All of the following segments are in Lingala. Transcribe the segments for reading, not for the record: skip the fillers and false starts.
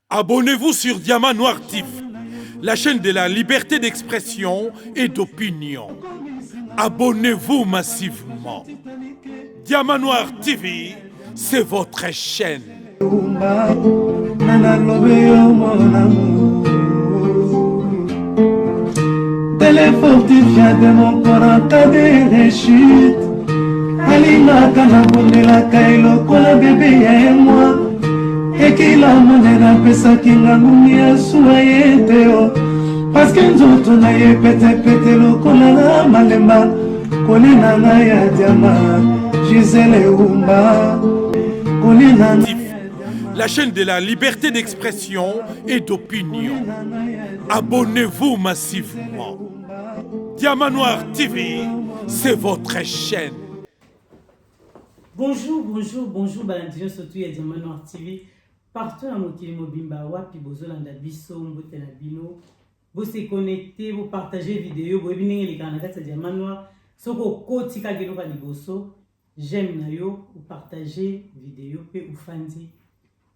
Abonnez-vous sur Diamant Noir TV, la chaîne de la liberté d'expression et d'opinion. Abonnez-vous massivement. Diamant Noir TV, c'est votre chaîne. Tele fortifiant de mon corps en cas de rechute. Alingaka nabondelaka ye lokola bebe ya ye mwa ekila monene apesaki nga ngungi ya suwa ye te o parceke nzoto na ye petepete lokola na malemba kolina na ya diama Gisele Umba kolina na La chaîne de la liberté d'expression et d'opinion. Abonnez-vous massivement. Diamant Noir TV, c'est votre chaîne. Bonjour, bonjour, bonjour, balandi nyonso tu ya Diamant Noir TV. Partout na mokili mobimba wapi bozolanda biso, mbote na bino. Bose connecter, bo partager vidéo, boyebi ndenge elekaka na kati ya Diamant Noir. Soki okoti kaka eloko ya liboso, j'aime na yo, opartage vidéo mpe ofandi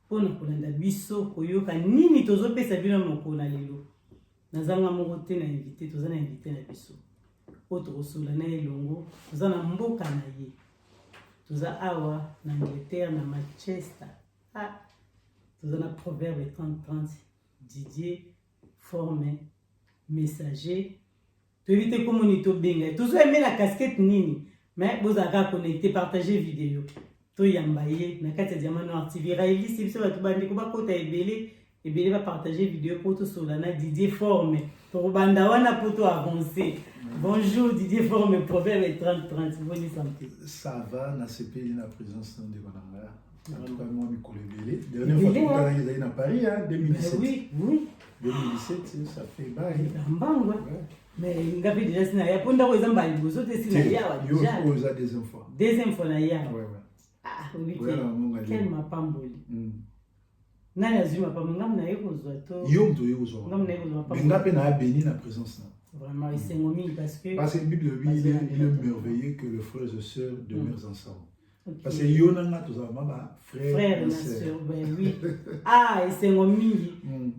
mpo na kolanda biso, koyoka nini tozopesa bino mokolo na lelo. Nazanga moko te na invité, toza na invité na biso oyo tokosola na ye elongo. Toza na mboka na ye, toza awa na Angleterre, na Manchester. Ah, toza na Proverbe 30-30, Didier Forme Messager. Toyebi te komoni tobenga ye, tozoyembe na casquette nini, mais bozala kaka connecté, partage vidéo, toyamba ye na kati ya Diamant Noir TV. Raelisi biso bato bandeko bakota ebele ebele, bapartage vidéo mpo tosola na Didier Forme. Tokobanda wana mpo to avance. Bonjour Didier Forme, Proverbe 30-30, boni santé? Ça va, nasepeli na présence na ndeko na nga. En tout cas, moi, mikolo ebele. Dernière fois tokutanaki ezali na Paris, hein, 2017. Oui. 2017, ça fait bail. Mbango. Mais nga mpe déjà sina ya mpo ndako eza mbala liboso te, sina yawa déjà. Oyo eza deuxième fois. Deuxième fois na ya. Ouais. Ah, oyebi Oya na monga te quel mapamboli. Nani azwi mapamboli? Ngambo na ye kozwa to Yo moto oye kozwa. Ngambo na ye kozwa Mais mapamboli. nga mpe na béni na présence na. Vraiment esengo mingi parce que Parce que Bible dit, il est merveilleux que les frères et sœurs demeurent ensemble. Parce que yo na nga tozala ma ba frère frère na na sœur. sœur, ben oui. Ah, esengo mingi.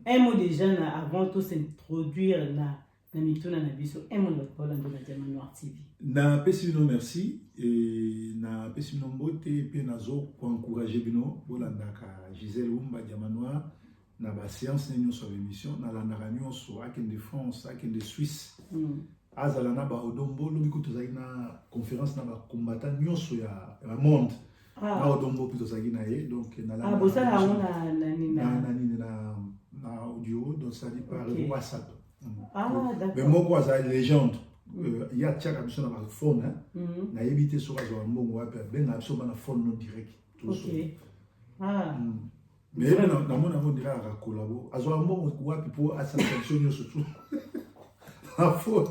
Un mot déjà na avant to s'introduire na mituna na biso, un mot na bato baolanda na Diamant Noir TV. Napesi bino merci e napesi bino mbote mpe nazo koencourage bino bolandaka Gisèle Wumba Diamant Noir na baséance ne nyonso ya baémission. Nalandaka nyonso, akende France, akende Suisse, azala na baodombo. Lobi kutu tozalaki na conférence na bacombattant nyonso ya monde na odombo mpe tozalaki na ye. Donc Ah, bosala yango na nini? Na nini, na audio, donc c'est-à-dire par WhatsApp. Ah, Mais d'accord. moko azali légende, ye atiaka biso na baphone, hein. Nayebi te soki azwaka mbongo wapi, abengaka biso bana phone no direct. Ok, ah. Mais ye mpe namoni yango ndira kaka kolabo, azwaka mbongo wapi mpo asalisa biso nyonso tu na phone?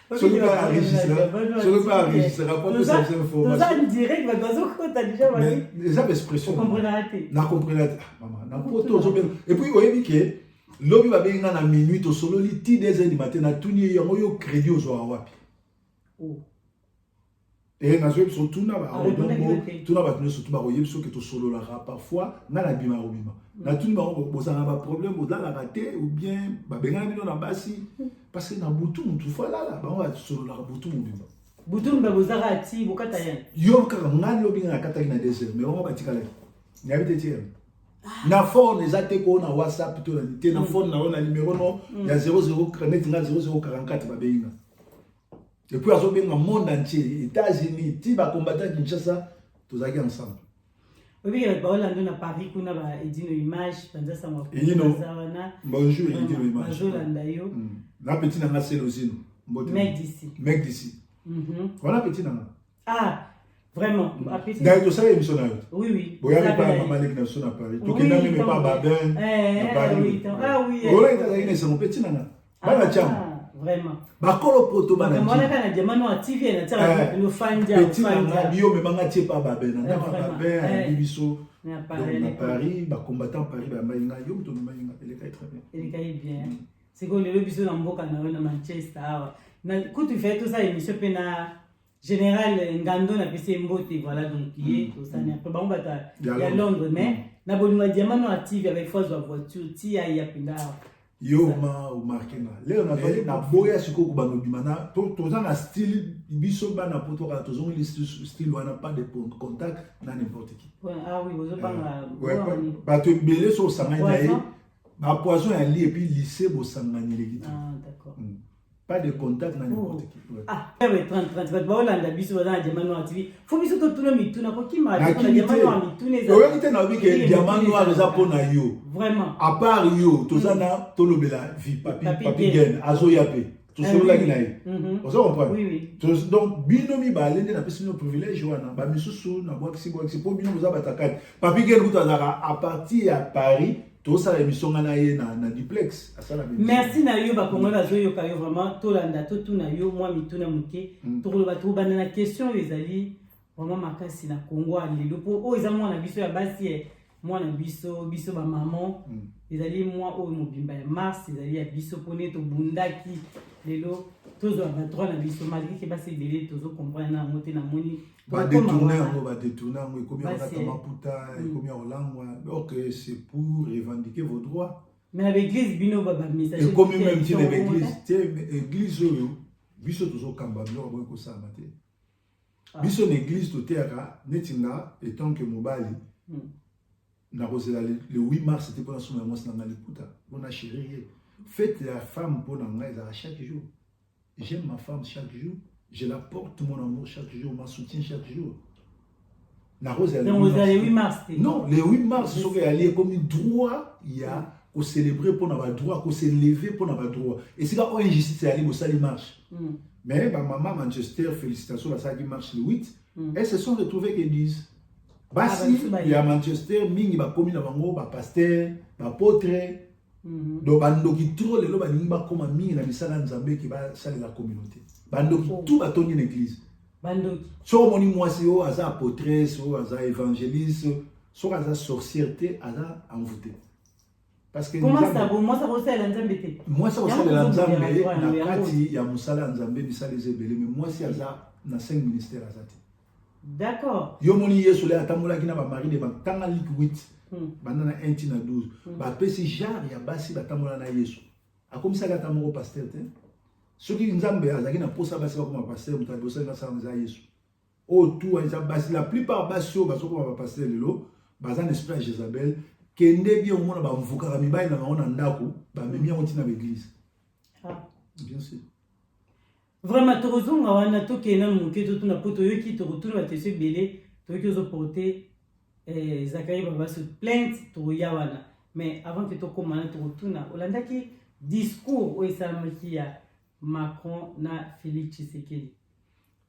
Soki mpe enregistraka, soki mpe enregistraka mpo apesa biso Toza information. en direct, bato bazokota déjà basi. Mais eza baexpression. Okomprenaka te. Na comprena te. Ah, mama na poto ozobenga et puis oyebi ke lobi babengi nga na minuit, tosololi ti 2 heures du matin. Natuni ye yango: yo crédit ozwaka wapi? Oh. E nazoyebi biso, tuna baodongo. Arépondaki te. Tuna bato nyonso tu, bakoyebi soki tosololaka. Parfois nga nabima kobima, natuni bango: bozala na baproblème, bolalaka te ou bien babengana bino na basi? Parce que na butu mutu fo alala. Bango basololaka butu mobimba. Butu mbe bozaka ti bokata yani? Yo kaka ngai lobi nga nakataki na 2 heures, mais bango batikalaki. Nayebi te tiere na phone eza te ko na WhatsApp to na te na phone na yo na numéro no ya 00 neti nga 0044 babengi nga. Et puis azobenga monde entier, États-Unis ti bacombattant Kinshasa, tozalaki ensemble. Oyebiki bato baolanda na Paris kuna, ba Edino Image banza sango. Edino. Baza wana. Bonjour Edino Image. Bazolanda yo. Na petit na nga Selozino, mbote. Mec d'ici. Mec d'ici. Wana petit na nga. Ah, vraiment, appétit. D'ailleurs tosala émission na yo. Oui. Boyaki pa mama leki na biso na Paris, tokenda meme pa babin na Paris. Ah oui. Oyo ezalaki na esango. Petit na nga, bana tiama. Ah, vraiment. Bakolo poto, bana. Makambo wana kaka na Diamant Noir TV na tiaka bino fanja. Petit na nga bio memanga tie pa babin na ndako ya vraiment. babin. Ayebi biso. Na Donc Paris. Na Paris, bacombattant Paris bayambai ngai. Yo moto omemai nga, elekai très bien. Elekai bien. Sikoyo lelo biso na mboka na yo na Manchester awa na kutu fe tosala émission mpe na général Ngando, napesi ye mbote. Voilà, donc ye tosani après bango bato ya Ya Londres, mais Na bolingo ya Diamant Noir TV, avec fois zwa voiture ti aya mpenza awa. Yo ma omarke nga lelo nazali naboya sikoyo kobanda obima na toza na style biso bana poto kaka tozongeli style wana, pas de contact na n'importe qui. Ah oui, ozobanga. Bato ebele so osangani na ye, bapoison ya li et puis lycée bosangani eleki te. Ah, d'accord. Pas de contact na n'importe qui. Ouais. Ah, 30 30, bato baolanda biso baza na Diamant Noir TV. Fo biso totuna mituna kokima na Nakimi Diamant te. Noir, mituna eza. Oyoki te, nayobi ke Diamant Noir eza mpo na yo. Vraiment. À part yo, toza na tolobela vi papi. Papi Papi Gen. Gen azoya mpe tosololaki na ye. Oza comprendre? Oui. Donc bino mibale nde napesi bino privilège wana. Bamisusu nabwakisi bwakisi mpo bino boza batakati. Papi Gen kutu azalaka à partir ya Paris, tosala émission nga na ye na duplex, asala émission. Merci na yo. Bakongoli bazoyoka yo vraiment. Tolanda, totuna yo mwa mituna moke. Tokoloba, tokobanda na question oyo ezali vraiment makasi na Congo ya lelo, mpo oyo eza mwana biso ya basi, mwana biso, biso bamama. Ezali mwa oyo mobimba ya mars, ezali ya biso mpo nde tobundaki lelo tozwa badroit na biso, malgré ke basi ebele tozocomprendre na yango te. Namoni badétourne yango, badétourne yango, ekomi ya Basi, kolata maputa, ekomi ya kolangwa. Ok, c'est pour revendiquer vos droits. Mais na baeglise bino bamessage Ekomi même ntina baeglise te. Église oyo biso tozokamba, biloko boyi kosalama te. Biso na église toteyaka neti nga étant que mobali, nakozela le 8 mars te mpona soma ya mwasi na ngai liputa, mpona chérir ye. Fête ya femme mpo na ngai ezalaka chaque jour. J'aime ma femme chaque jour, je la porte mon amour chaque jour, ma soutien chaque jour. Nakozela le Donc 8 ozala le mars. 8 mars te? Non, le 8 mars soki eyali, ekomi droit ya kocélébrer mpona badroit, koselever mpona badroit. Esika oyo injustice eyali, bosali marche. Mais bamama Manchester, félicitations, basalaki marche le 8. Elles se sont retrouvées que 10 basi. Basusu baye. Ya Manchester mingi bakomi na bango bapaster, baapôtre. Donc bandoki trop lelo balingi bakóma mingi na misala ya Nzambe ke basalela communauté. Bandoki tout batondi na église. Bandoki. Soki omoni mwasi oyo aza apôtresse, oyo aza évangéliste, soki aza sorcière te, aza envoûté, parce que Comment ça, bo mwasi akosalela Nzambe te? Mwasi akosalela Yango Nzambe tozobundela na yango. kati ya mosala ya Nzambe, misala eza ebele, mais mwasi aza na 5 ministère aza te. Yo moni Yesu le atambolaki na bamari de batanga Luc 8, banda na 1 ti na 12, bapesi genre ya basi batambola na Yesu, akomisaki ata moko pasteur te. Soki Nzambe azalaki na posa basi bakoma pasteur, moto aliboso alingi asala eza Yesu. Oyo tu eza basi, la plupart basi oyo bazokoma bapasteur lelo baza na esprit ya Jézabel. Kende bien, omona bamvukaka mibali na bango na ndako, bamemi yango ntina baeglise. Bien sûr. Vraiment, tokozonga wana. Tokende nanu moke, totuna mpo toyoki, tokotuna baquestion ebele. Toyoki ozoporte Zakari Babaso plainte, tokoya wana. Mais avant ke tokóma wana, tokotuna: olandaki discours oyo esalamaki ya Macron na Félix Tshisekedi?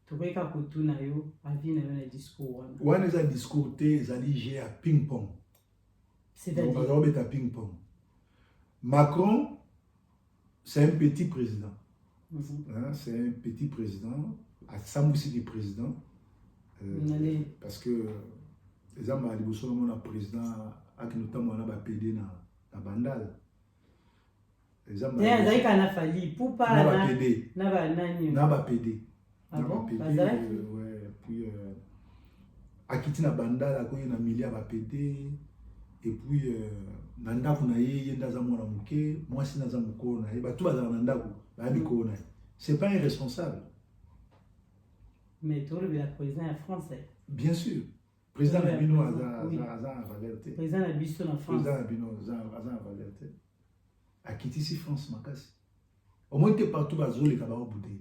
Tokoki kaka kotuna yo avis na yo na discours wana. Wana eza discours te, ezali jeu ya ping pong. C'est-à-dire? Baza kobeta ping pong. Macron, c'est un petit président. Hein, c'est un petit président, asambwisiki président parce que eza mbala liboso namona président akende otambola na bapd na Bandal. Eza Te, azalaki kaka na Fally Ipupa. Na bapd. Na banani? Na bapd. Ah na bon? bapd. Bazalaki? Ouais, puis akiti na Bandal, akoyi na milia ya bapd. Et puis na ndako na ye, ye nde aza mwana moke, mwasi na aza mokolo na ye, bato bazala na ndako bayebi kolo na ye. C'est pas un responsable. Mais tolobela président ya France. Bien sûr, président na bino aza aza na valeur te. Président na biso na France. Président na bino aza na valeur te. Akitisi France makasi. Omoni te, partout bazoleka, baobude.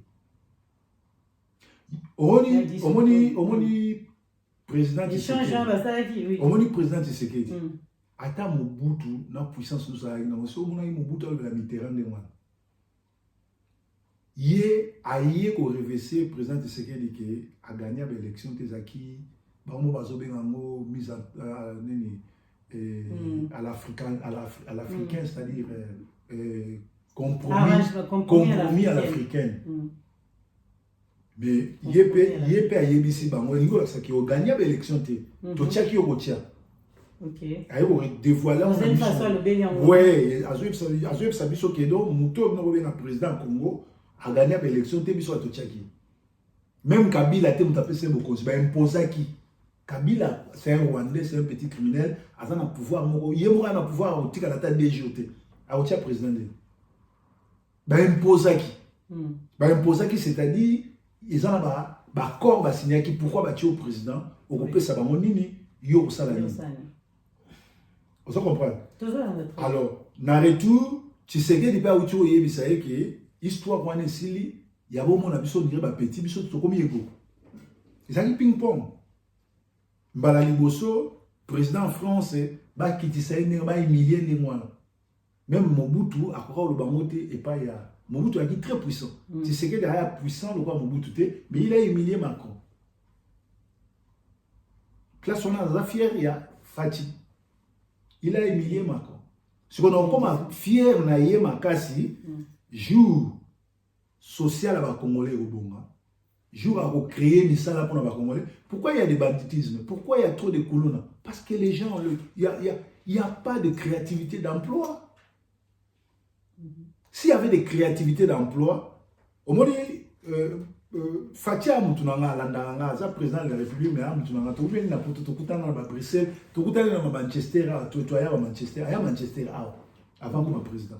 Omoni, omoni, omoni président Échange wana basalaki, oui. Omoni président Tshisekedi, ata Mobutu na puissance nyonso azalaki nango, soki omonaki Mobutu alobela Mitterrand ndenge wana, ye aye korevese président Tshisekedi ke agagna baélection te, ezalaki bango bazobenga yango mise nini, à l'africain, c'est-à-dire compromis, compromis à l'africaine. Mais ye mpe ayebisi bango, elingi olakisaki ogagna baélection te, totiaki yo kotia. Aye kodévoile, ouais, azoyebisa biso ke donc moto oyo bino kobenga président Congo agagna baélection te, biso atotiaki. Même Kabila te moto apesi ye bokonzi, baimposaki. Kabila, c'est un Rwandais, c'est un petit criminel, aza na pouvoir moko, ye moko na pouvoir akotikala ata 2 jours te. Akotia président nde. Baimposaki. Baimposaki, c'est-à-dire eza na ba baaccord basignaki. Pourquoi batie au président? Okopesa bango nini? Yo okosala nini? Oza comprendre? Alors, na retour, Tshisekedi mpe awuti koyebisa ye ke histoire wana esili, ya bomona biso ndire bapeti biso tokomi ego. Ezalaki ping pong. Mbala liboso président France bakitisa ye ndenge bahumilie ndenge wana, même Mobutu akoka koloba yango te epai ya Mobutu ayaki très puissant. Tshisekedi aya puissant lokola Mobutu te, mais il a humilié Macron. Place wana aza fier ya Fatshi, il a humilié Macron. Sikoyo nakokoma fier na ye makasi jour social ya bacongolais ekobonga, jour akocréer misala mpona bacongolais. Pourquoi il y a des banditisme? Pourquoi il y a trop de kuluna? Parce que les gens, il y a pas de créativité d'emploi. S'il y avait des créativités d'emploi, omoni Fatshi ya mutu na nga, alandaka nga, aza président de la République, mais ya mutu na nga, tokutani na Poto, tokutana na baBruxelles, tokutani na baManchester awa, toya baManchester, aya Manchester awa avant koma président.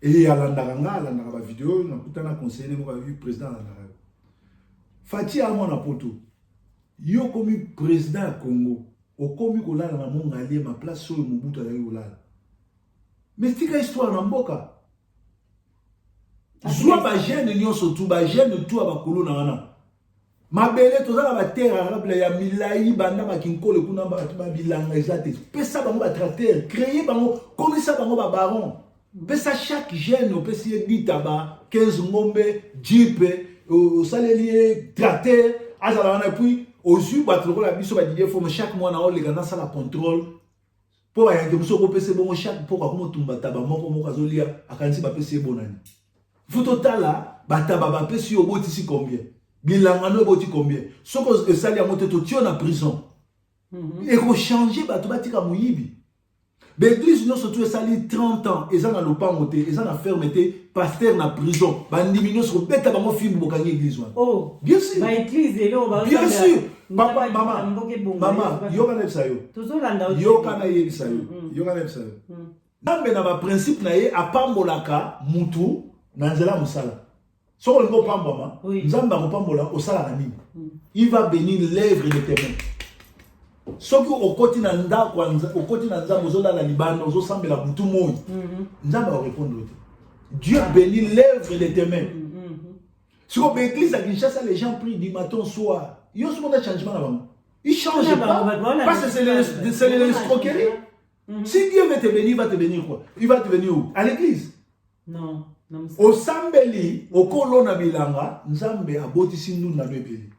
E alandaka nga, alandaka bavideo, nakutana conseiller ne moko ayoki président alandaka yo. Fatshi ya mwana Poto, yo okomi président ya Congo, okomi kolala na Mongaliema, place oyo Mobutu azalaki kolala. Mais tika histoire na mboka, zwa bajeune nyonso tu, bajeune tu ya bakuluna wana. Mabele toza na baterre arable ya milai, banda bakinkole kuna, bato babilanga eza te. Pesa bango batracteur, créer bango, komisa bango babaron. Pesa chaque jeune, opesi ye ditaba, 15 ngombe, jeep, osaleli ye tracteur, azala wana. Puis ozwi bato lokola biso baDidier Fomo, chaque mois na oleka, nasala contrôle mpo bayanke mosu okopesa bongo. Chaque poko akomotumba taba moko moko azolia, akanisi bapesi ye bonani. Fu totala bataba bapesi yo, obotisi combien? Bilanga no eboti combien? Soki esali yango te, totie yo na prison. Ekochange bato batika moyibi. Baeglise nyonso tu esali 30 ans eza na lopango te, eza na ferme te. Pasteur na prison, bandimi nyonso kobeta bango fimbu, bokangi église wana. Oh, bien sûr. Baeglise eloko. Bien sûr. Papa, mama, mama, yoka nayebisa yo. Tozolanda. Yoka nayebisa yo, yoka nayebisa yo. Nzambe na baprincipe na ye apambolaka mutu na nzela ya mosala. Soki olingi opambwama, Nzambe akopambola osalaka nini? Il va bénir l'œuvre de tes mains. Soki okoti na ndako, okoti na Nzambe, ozolala libanda, ozosambela butu moi, Nzambe akorépondre te. Dieu bénit l'œuvre de tes mains. Sikoyo baeglise ya Kinshasa, les gens prient du matin au soir, yo soki changement na bango, ils changent pas parce que c'est l'escroquerie. Si Dieu veut te bénir, il va te bénir quoi? Il va te bénir où? À l'église? Non. Osambeli, okolona bilanga, Nzambe abotisi ndunda no ebele.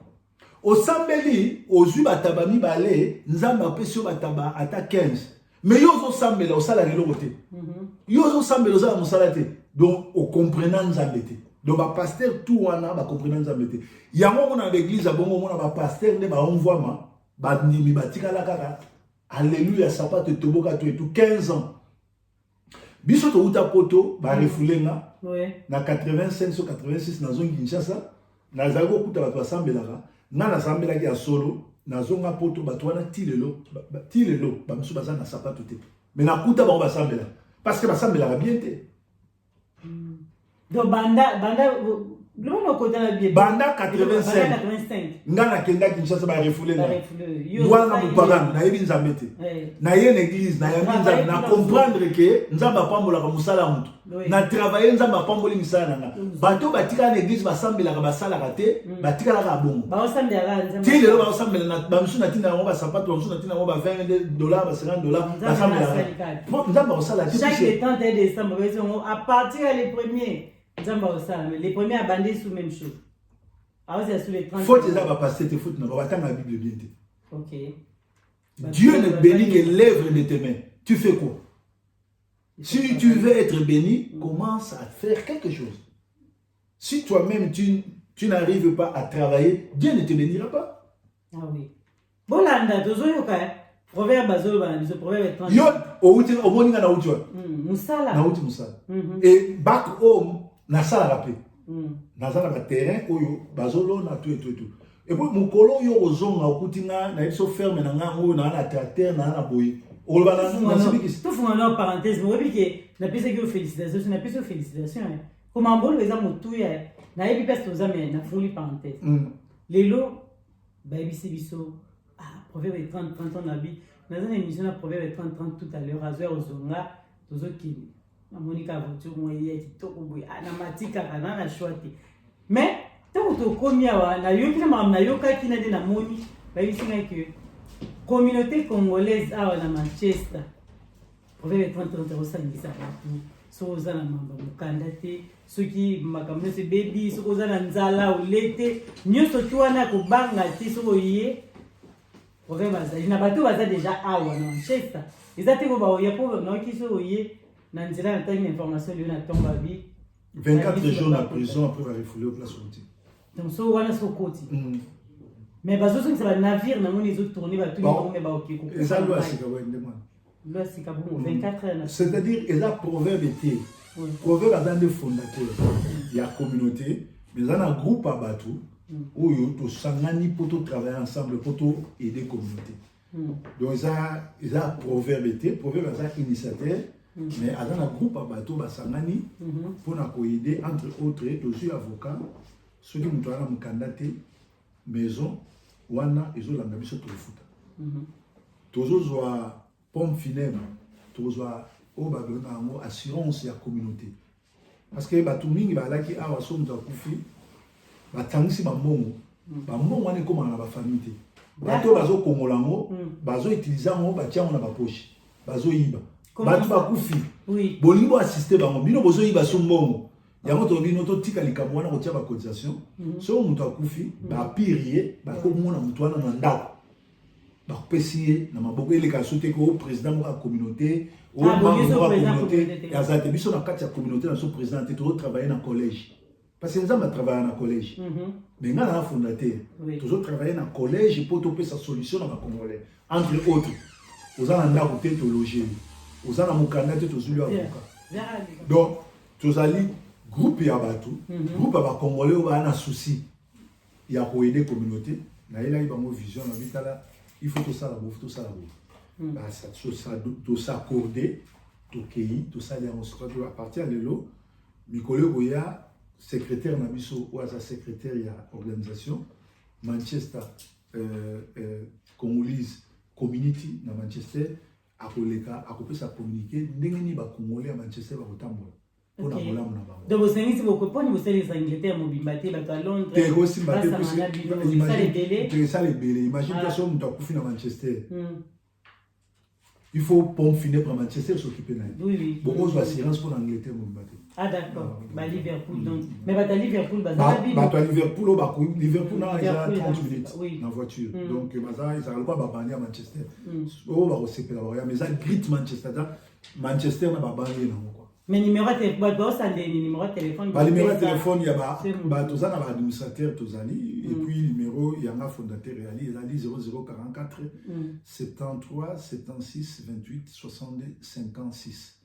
Osambeli, ozwi bataba mibale, Nzambe apesi yo bataba ata 15. Mais yo ozosambela, osalaka eloko te. Yo ozosambela, ozala mosala te, donc okomprena Nzambe te. Donc bapasteur tout wana bakomprena Nzambe te. Yango omona na baeglise ya bongo, omona bapasteur nde baomvwama, bandimi batikala kaka alleluya, sapato etoboka to etu 15 ans. Biso touta Poto, barefouler nga na 85 so 86. Nazongi Kinshasa, nazali kokuta bato basambelaka. Nga nasambelaki ya solo, nazonga Poto, bato wana ti lelo, ti lelo bamisu baza na sapato te, mais nakuta bango basambelaka parce que basambelaka bien te. Donc banda lobona okota na bien. Banda 85. 85. Nga nakenda Kinshasa, barefouler nga. Barefouler. Yo wana osali mopagane, nayebi Nzambe te. Naye na église, nayambi Nzambe, na comprendre ke Nzambe apambolaka mosala ya motu. Na travaille, Nzambe apamboli misala na nga. Bato batikala na église, basambelaka, basalaka te, batikalaka bongo. Baosambelaka Nzambe. Ti lelo baosambela. Bamisusu na ntina yango basapato, bamisusu na ntina yango ba 20 $, ba 50 $. Nzambe Basambelaka. asali kaka. Po Nzambe akosala te. Chaque le 31 décembre bayesi yango à partir ya le premier, Nzambe akosala, mais le premier abandi sous même chose, aozela sous le 30. Faute eza bapasteur te, faute na bango, batanga Bible bien te. Dieu ne bénit que l'œuvre de tes mains. Tu fais quoi? Si tu veux être béni, commence à faire quelque chose. Si toi-même tu n'arrives pas à travailler, Dieu ne te bénira pas. Ah oui, bolanda, tozoyoka proverbe azoloba na biso, proverbe 30. Yo, outi, omoni nga nauti wapi? Mosala. Nauti mosala. Et back home, nasalaka pe. Naza na baterrain oyo bazolona tout et tout et tout. Et puis mokolo oyo ozonga, okuti nga nayebi so ferme na nga oyo naa na tracteur, naa na boye, oloba nasibikisi. Tofunga na parenthèse. Oyebi ke napesaki yo félicitation, so napesi yo félicitation komambolo eza motuya. Nayebi mpasi toza, mais nafungoli parenthèse. Lelo bayebisi biso, ah, Proverbe 30 30 ans na bi naza na émission na Proverbe 30 30 tout à l'heure. Azoya kozonga, tozokende, namoni ka voiture moko ya kitoko boye. Ah, namati kaka na choix te. Mais ntango tokomi awa, nayoki na makambo nayokaki na nde namoni bayebisi ngai ke communauté congolaise awa na Manchester, Proverbe 30 30 akosangisa bato. Soki oza na mambo ya mokanda te, soki makambo nyonso ebebi, soki oza na nzala, ole te, nyonso ti wana kobanga te. Soki oye, Proverbe azali na bato baza déjà awa na Manchester. Eza te ko baoya mpo nayoki soki oye na nzela, natangi na information lelo na ntongo abi 24 jours na prison, après barefouler place oti. Donc so wana so okoti, mais bazozongisa banavire, namoni ezotourne, batuni bango, mais baoke. Eza loi ya sika boye nde mwana. Loi sika bongo, 24 heures na C'est-à-dire eza Proverbe te. Proverbe aza nde fondateur ya communauté, mais eza na groupe ya bato oyo tosangani mpo totravailler ensemble mpo toaider communauté. Donc eza Proverbe te. Proverbe aza initiateur, mais aza na groupe ya bato basangani mpona koaider. Entre autres, tozwi avocat. Soki moto aza na mokanda te, maison wana ezolanda biso, tokofuta. Tozozwa pompe funèbre, tokozwa oyo babenga yango assurance ya communauté, parce que bato mingi bazalaki awa, so moto akufi, batangisi bambongo. Bambongo wana ekomaka na bafamille te. Bato oyo bazokongola yango, bazoutiliser yango, batia yango na bapoche, bazoyiba. Bato bakufi, bolingi boassister bango, bino bozoyiba so mbongo yango. Tolobi bino totika likambo wana, kotia bacotisation. Soki moto akufi, bapire ye, bakomona moto wana na ndako, bakopesi ye na maboko. Eleka so te ko président moko ya communauté, o membre moko ya communauté aza te. Biso na kati ya communauté na biso, président te. Tozotravaille na collège, parce que Nzambe atravaille na collège, mais ngai na fondateur. Tozotravaille na collège mpo topesa solution na bacongolais. Entre autres, oza na ndako te, tologer yo. Oza na mokanda te, tozwi yo avocat. Donc tozali groupe ya bato, groupe ya bacongolais oyo baya na souci ya koaider communauté. Nayelaki bango vision na bitala, il faut tosala boye, tosala boye, tos'accorder, tokei, tosali yango. Sikoyo, à partir ya lelo, mikolo ekoya, secrétaire na biso oyo aza secrétaire ya organisation Manchester Congolese Community na Manchester akoleka, akopesa communiqué ndenge nini bacongolais ya Manchester bakotambola mpona bolamu na bango. Donc bosangisi mponi bosalisa Angleterre mobimba te, bato ya Londres? Te, kosimba te. Basangana bino, esala ebele. Te, esala ebele. Imagine toi, soki moto akufi na Manchester, il faut pompe funèbre à Manchester s'occuper na ye. Bokozwa assurance mpona Angleterre mobimba te. Ah d'accord, ba Liverpool donc. Mais bato ya Liverpool baza bino. Bato ya Liverpool oyo bakoki, Liverpool na eza 30 minutes na voiture, donc baza, ezala lokola babandi ya Manchester oyo bakosepela, bakoya. Mais eza Great Manchester, eza Manchester na babandi nango quoi. Mais numéro ya bato baosandeli, numéro ya téléphone? Banuméro ya téléphone ya bato, toza na baadministrateur, tozali. Et puis numéro yanga fondateur eyali, ezali 0044 73 76 28 62 56.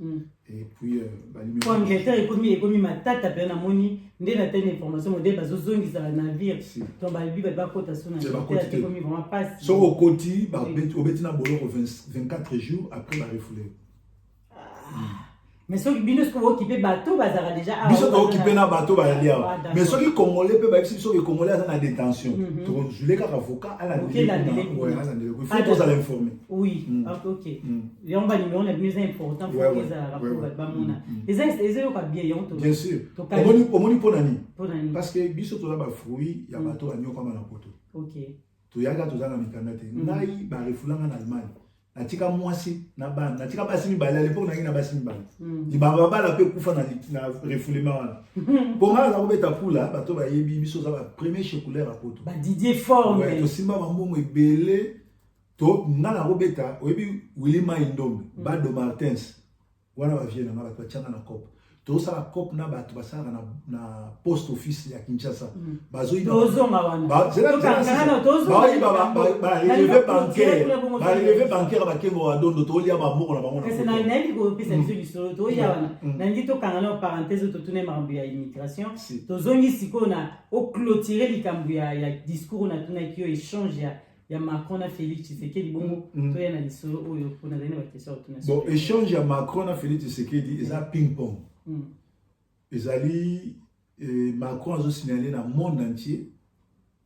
Et puis banuméro. Po Angleterre ekomi matata mpe namoni nde na tene information modele bazozongisa banavire. Donc balobi bato bakota so na Angleterre, ekomi vraiment pasi. Soki okoti, obeti na boloko 24 jours, après barefouler. Mais soki bino soki okipe bato bazalaka déjà awa? Biso tookipe na bato bayali awa, mais soki congolais mpe bayebisi biso ke congolais aza na détention, tokozwile kaka avocat, alandele. Il faut tozala informé. Oui, ok. Yango banuméro na bino eza important, faut ezalaka po bato bamona ezoyoka bien yango. Bien sûr. Omoni mpo na nini? Parce que biso toza bafruit ya bato banyokama na poto. Toyaka, toza na mikanda te. Ngai barefoulanga na Allemagne, natika mwasi na bana, natika basi mibale. À l'époque nangi na basi mibale, libanga babala mpe kufa na refoulement wana. Mpo ngai naza kobeta pula, bato bayebi biso, oza bapremier chekuleur ya poto. Badidier Forme. Tosimba bambongo ebele. To ngai nakobeta, oyebi Willi Mai Ndombe, Bado Martins wana, bavie nanga, bato batianga na cope. Tozosala coop na bato basalaka na poste office ya Kinshasa. Bazoyiba barelevé bancaire, barelevé bancaire, bakengo ya dondo, tolia bambongo na bango. Kasi nayebi kopesa biso lisolo, toya wana. Nalingi tokanga na parenthèse, totuna makambo ya immigration. Tozongi sikoyo na oclôturer likambo ya discours natunaki yo, échange ya Macron na Félix Tshisekedi. Bongo toya na lisolo oyo mpo nazali na baquestion ya kotuna. Bon, échange ya Macron na Félix Tshisekedi eza ping pong. Ezali Macron azosignaler na monde entier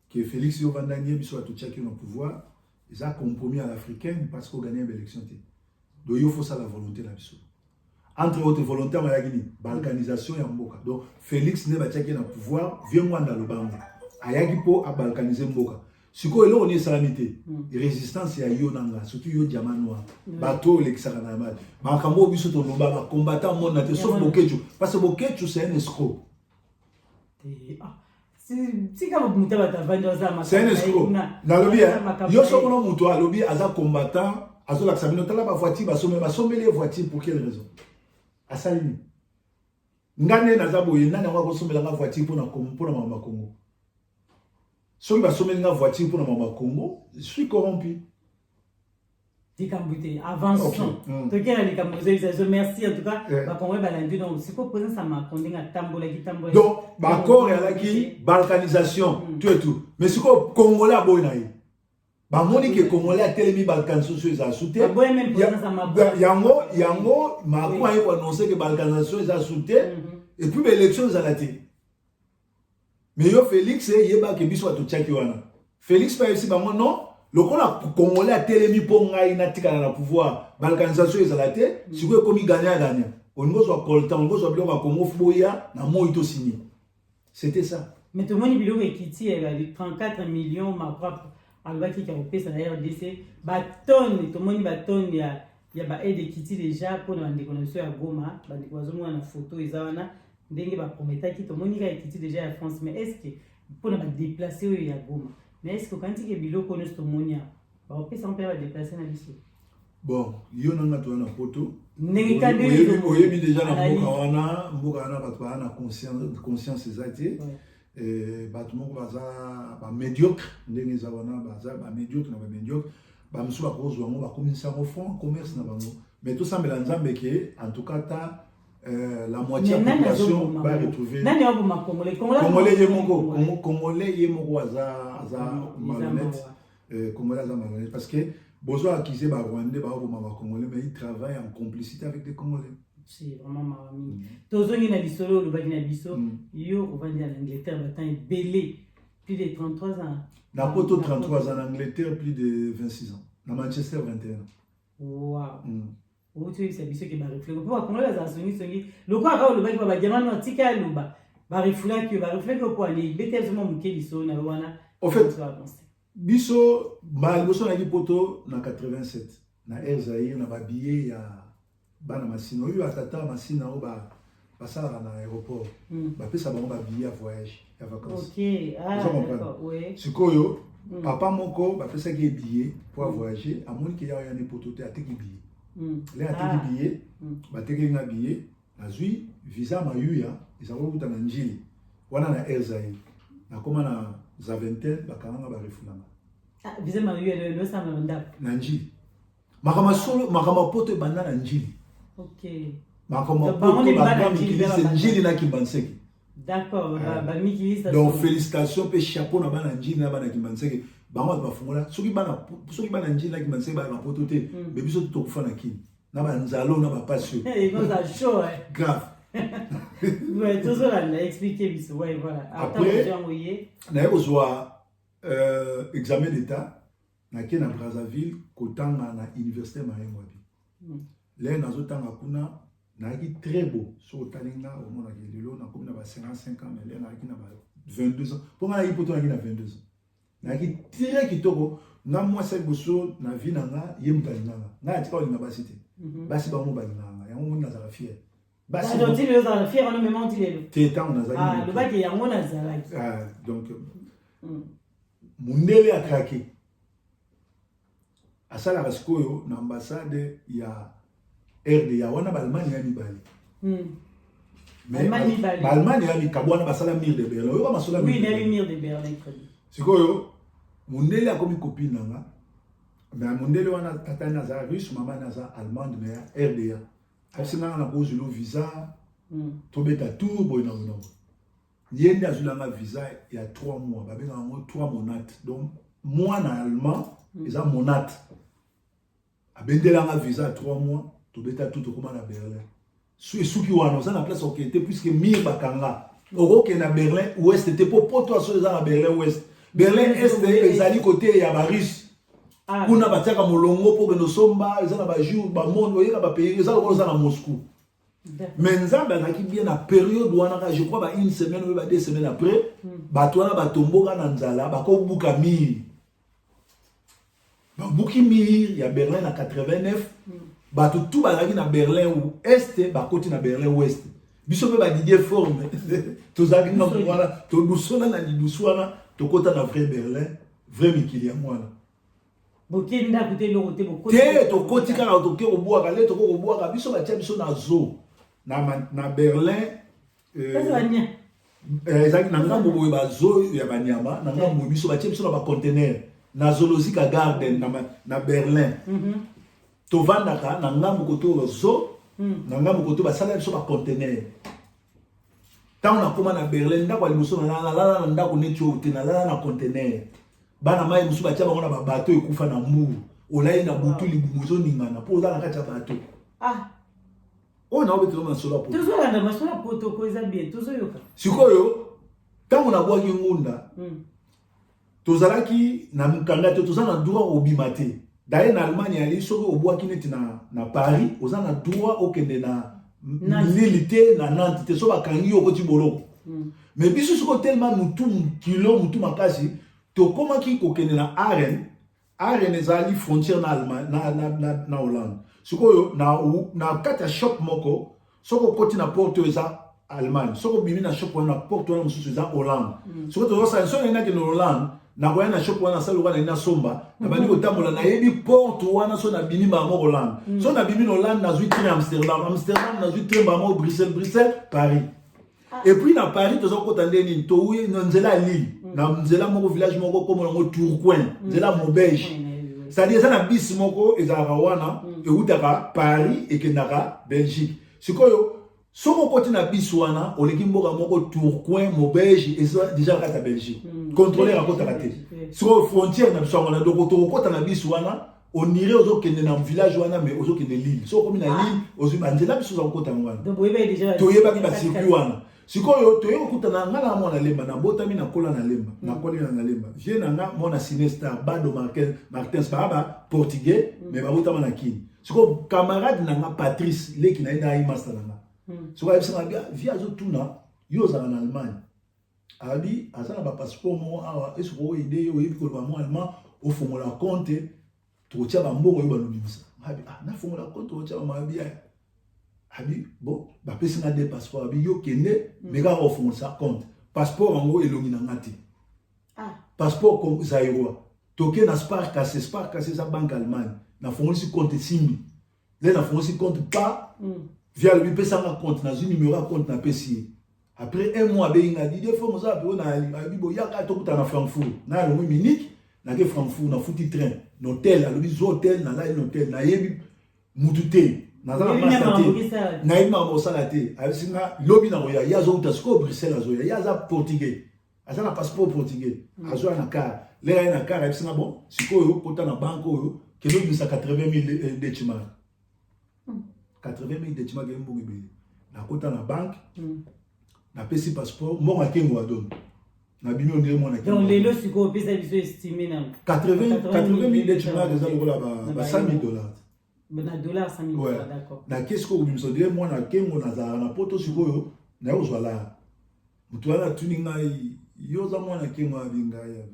que Félix, yo vanda nie, biso bato tiaki yo na pouvoir, eza compromis à l'africaine parce que ogagner baélection te. Donc yo fosala volonté na biso. Entre autres volonté amayaki nini? Balkanisation ya mboka. Donc Félix nde batiaki ye na pouvoir, vieux Ngwanda alobango, ayaki mpo abalkaniser mboka. Sikoyo eloko nini esalami te? Résistance ya yo na nga, surtout yo Diamant Noir. Bato oyo olekisaka na makambo oyo biso toloba, bacombattant monde te, sauf Bokechu, parce que Bokechu, c'est un escroc. Tika moto, bato avandi. C'est un escroc. Nalobi yo, sokono moto alobi aza combattant, azolakisa bino, tala bavoiture basombeli, basombeli ye voiture pour quelle raison? Asali nini? Nga nde naza boye, nani yango akosombelanga voiture mpona makambo ya Congo? Soki basombeli nga voiture mpona makambo ya Congo, je suis corrompu. Likambo te, avançons. Tokela likambo ozoyebisa biso. Merci en tout cas. Bakongolais balandi. Donc sikoyo présence ya Macron, ndenge atambolaki tambolaki. Donc baaccord ezalaki balkanisation, tout et tout, mais sikoyo Congolais aboyi na ye. Bamoni ke Congolais atelemi, balkanisation eza su te. Yango Macron aye koannoncer ke balkanisation eza su te et puis baélection ezala te. Mais yo Félix, yebake biso bato tiaki wana. Félix mpe ayebisi bango non, lokola Congolais atelemi mpo ngai natikala na pouvoir, balkanisation ezala te. Sikoyo ekomi gagnant gagnant. Olingi ozwa coltan, olingi ozwa biloko ya Congo, boya na moi tosigner. C'était ça. Mais tomoni biloko ekiti ya 34 millions. Macron alobaki ka kopesa na RDC batonne. Tomoni batonne ya baaide ekiti déjà mpona bandeko na biso ya Goma. Bandeko bazomona na photo eza wana ndenge baprometaki. Tomoni kaka ekiti déjà ya France, mais est ce que mpona badéplacés oyo ya Goma? Mais est ce que okanisi ke biloko nyonso tomoni awa bakopesa mpe badéplacés na biso? Bon, yo nanga toza na poto. Ndenge oyebi déjà na mboka wana, mboka wana bato baza na conscience eza te. Bato moko baza bamédiocre. Ndenge eza wana, baza bamédiocre na bamédiocre. Bamosusu bakozwa yango, bakomisa yango fond commerce na bango. Mais tosambela Nzambe ke en tout cas ta la moitié ya population va retrouver. Nani aboma Congolais? Congolais ye moko, Congolais ye moko aza malhonnête. Congolais aza malhonnête parce que bozo accuser barwandais baoboma bacongolais, mais ils travaillent en complicité avec des Congolais. C'est vraiment mawa mingi. Tozongi na lisolo olobaki na biso. Yo ovandi na Angleterre batemps ebele, plus de 33 ans. Na poto 33 ans, na Angleterre plus de 26 ans, na Manchester 21 ans. Wow. Outi oyebisa biso ke barefouler mpo bakongolais bazala songisongi. Lokola kaka olobaki ba badiamant no, tika aloba, barefoulaki yo, barefoulaki yo mpo ani? Beta biso mwa moke lisolo na yo wana. Au fait, biso mbala liboso nayaki poto na 87 na Air Zaire, na babillet ya bana Masina oyo atata Masina oyo basalaka na aéroport. Bapesa bango babillet ya voyage ya vacances. Sikoyo papa moko bapesaki ye billet po avoyager, amoni ke ya na poto te, ateki billet. Le ateki billet, batekeli nga billet, nazwi visa mayuya ezalaki kokuta na Njili wana na Air Zaire. Nakóma na Zaventem, bakanganga, barefoulanga. Visa mayuya losala na ndako? Na Njili. Makambo solo, makambo poto ebanda na Njili. Makambo poto, bamikilisi Njili na Kimbanseke. D'accord, bamikilisa. Donc félicitation mpe chapeau na bana Njili na bana Kimbanseke. Bango bato bafungola. Soki bana Njili na Kimbanseke bayaka poto te, me biso tokufa na Kini na banzalo na bapasi. Oyo grave. Tozolanda, explique biso. Ouais, voilà. Après naye kozwa examen d'état, nake na Brazzaville kotanga na université Marien Ngouabi. Le nazotanga kuna, nayaki très beau. Soki otali nga, omonaki lelo nakomi na ba 55 ans, mais le nayaki na ba 22 ans, mpo nga nayaki poto, nayaki na 22 ans, nayaki très kitoko. Nga mwasi ya liboso na vie na nga, ye moto alinganga ngai. Atika kolinga basi te. Basi bango balingaka nga, yango moni nazala fier. Te, ntango nazalaki yango nazalaki. Donc mundele akraki, asalaka sikoyo na ambassade ya RDA wana, baallemagne ya mibale. Baallemagne ya likabo wana basala mur de Berlin. Oyoka masolo ya mur de Berlin. Sikoyo mondele akomi copine na nga. Mais mondele wana, tata ni aza russe, mama ni aza allemande, mais ya RDA. Ayebisi nga, nakozwila visa, tobeta tour boye na boye na boye. Ye nde azwilanga visa ya 3 mois, babengaka yango 3 Monat. Donc mois na allemand eza Monat. Abendelanga visa ya 3 mois, tobeta tour, tokóma na Berlin. Esuki wana, oza na place okende te, puisque mur bakanga. Okokende na Berlin Ouest te, mpo poto aso eza na Berlin Ouest. Berlin Est ezali kote ya Barusse. Kuna batiaka molongo mpo okende osomba. Eza na bajour bamonde, oyeka bapays, eza lokola oza na Moscou. Mais Nzambe azalaki bien. Na période wana kaka, je crois ba une semaine oyo ba 2 semaines après, bato wana batomboka na nzala, bakobuka mur. Babuki mur ya Berlin na 89. Bato tu bazalaki na Berlin Est bakoti na Berlin Ouest. Biso mpe baDidier Forme tozalaki ngambo wana, todusona na lidusu wana, tokota na vrai Berlin, vrai mikili yango wana. Bokie ndako te, eloko te? Te, tokoti kaka, toke kobwaka le, tokoki kobwaka biso, batia biso na zoo na Berlin. Ezalaki na ngambo boye, bazoo ya banyama na ngambo boye. Biso batie biso na baconteneur na Zoologica Garden na Berlin. Tovandaka na ngambo kote oyo zoo, na ngambo kote basala biso baconteneur. Ntango nakóma na Berlin, ndako ya liboso nalala na ndako neti oyo te, nalala na conteneur. Bana mai mosusu batia bango na babato ekufa na mbu. Olai na butu, libumu ezoningana mpo oza na kati ya bato. Oyo naobetela masolo ya poto. Tozolanda masolo ya poto ko, eza bien, tozoyoka. Sikoyo ntango nabwaki ngunda, tozalaki na mokanda te, toza na droit obima te. Daye na Allemagne yali, soki obwaki neti na Paris, oza na droit okende na Lille te, na Nantes te. So bakangi yo, okoti boloko. Mais biso sikoyo, tellement mutu kilo, mutu makasi, tokomaki kokende na Haren. Haren ezali frontière na Allemagne, na Hollande. Sikoyo na kati ya shop moko, soki okoti na porte oyo eza Allemagne, soki obimi na shop wana, na porte wana mosusu eza Hollande. Soki tozosala, soki nalingi nakende Hollande, nakoya na shop wana, nasala lokola nalingi nasomba, nabandi kotambola, nayebi porte wana. So nabimi mbala moko Hollande. So nabimi na Hollande, nazwi train Amsterdam. Amsterdam, nazwi train mbala moko Bruxelles. Bruxelles, Paris. Et puis na Paris toza kokota nde nini? Touye na nzela ya Lille, na nzela moko, village moko komona yango Tourcoing, nzela ya Maubeuge. C'est-à-dire eza na bus moko ezalaka wana, eutaka Paris, ekendaka Belgique. Sikoyo soki okoti na bus wana, oleki mboka moko Tourcoing, Maubeuge, eza déjà na kati ya Belgique. Contrôleur akotaka te. Sikoyo frontière na biso yango wana. Donc tokokota na bus wana, onire ozokende na village wana, mais ozokende Lille. Soki okomi na Lille, ozwi banzela biso oza kokota yango wana. Toyebaki bacircuit wana. Sikoyo toye kokutana nga na mwana Lemba. Nabotami, nakola na Lemba, nakoli na Lemba. Vie na nga, mwana Cinestar Bado Martins, baa ba portugais, mais babotama na Kini. Sikoyo camarade na nga Patrice, leki na ye na ayi master na nga, sikoyo ayebisanga bia vie, azotuna yo ozala na Allemagne, abi aza na bapasseport moko awa, esoki oaider ye, oyebi koloba mwa allemand, ofongola compte, tokotia bambongo oyo balobimisa. Abi ah, nafongola compte, tokotia bamabi aya. Abi bon, bapesi nga de passeport. Abi yo kende, mais kaka ofongolisa compte, passeport yango elongi na nga te. Passeport zaïrois. Toke na Sparkasse. Sparkasse eza banque Allemagne. Nafongolisi compte, esimbi. Nde nafongolisi compte pa via, alobi pesanga compte. Nazwi numéro ya compte, napesi ye. Après un mois abengi nga: "Didier Fo, moza pe na?" Alobi boyaka tokutana na Frankfurt. Na alongwi Munich, nake Frankfurt, nafuti train na hotel. Alobi zwa hotel, nalali na hotel, nayebi mutu te, naza na masa te, nayebi makambo kosala te. Ayebisi nga lobi na koya. Ye azouta sikoyo Bruxelles, azoya. Ye aza portugais, aza na passeport portugais. Azwa na car lere, aye na car, ayebisi nga: "Bon, sikoyo kota na banque oyo, kende obimisa 80 000 Deutschmark." 80 000 Deutschmark ye mbongo ebele. Nakota na banque, napesi passeport, mbongo akengo adoni, nabimi ondire mwana. Donc lelo sikoyo opesa biso estime na 80 000 Deutschmark eza lokola ba 100 000 $. Na dollar, 100 000 $, d'accord. Nake sikoyo kobimisa ondire mwana kengo nazalaka na poto. Sikoyo naye kozwa lara, moto wana atuni ngai: "Yo oza mwana kengo?" Abi ngai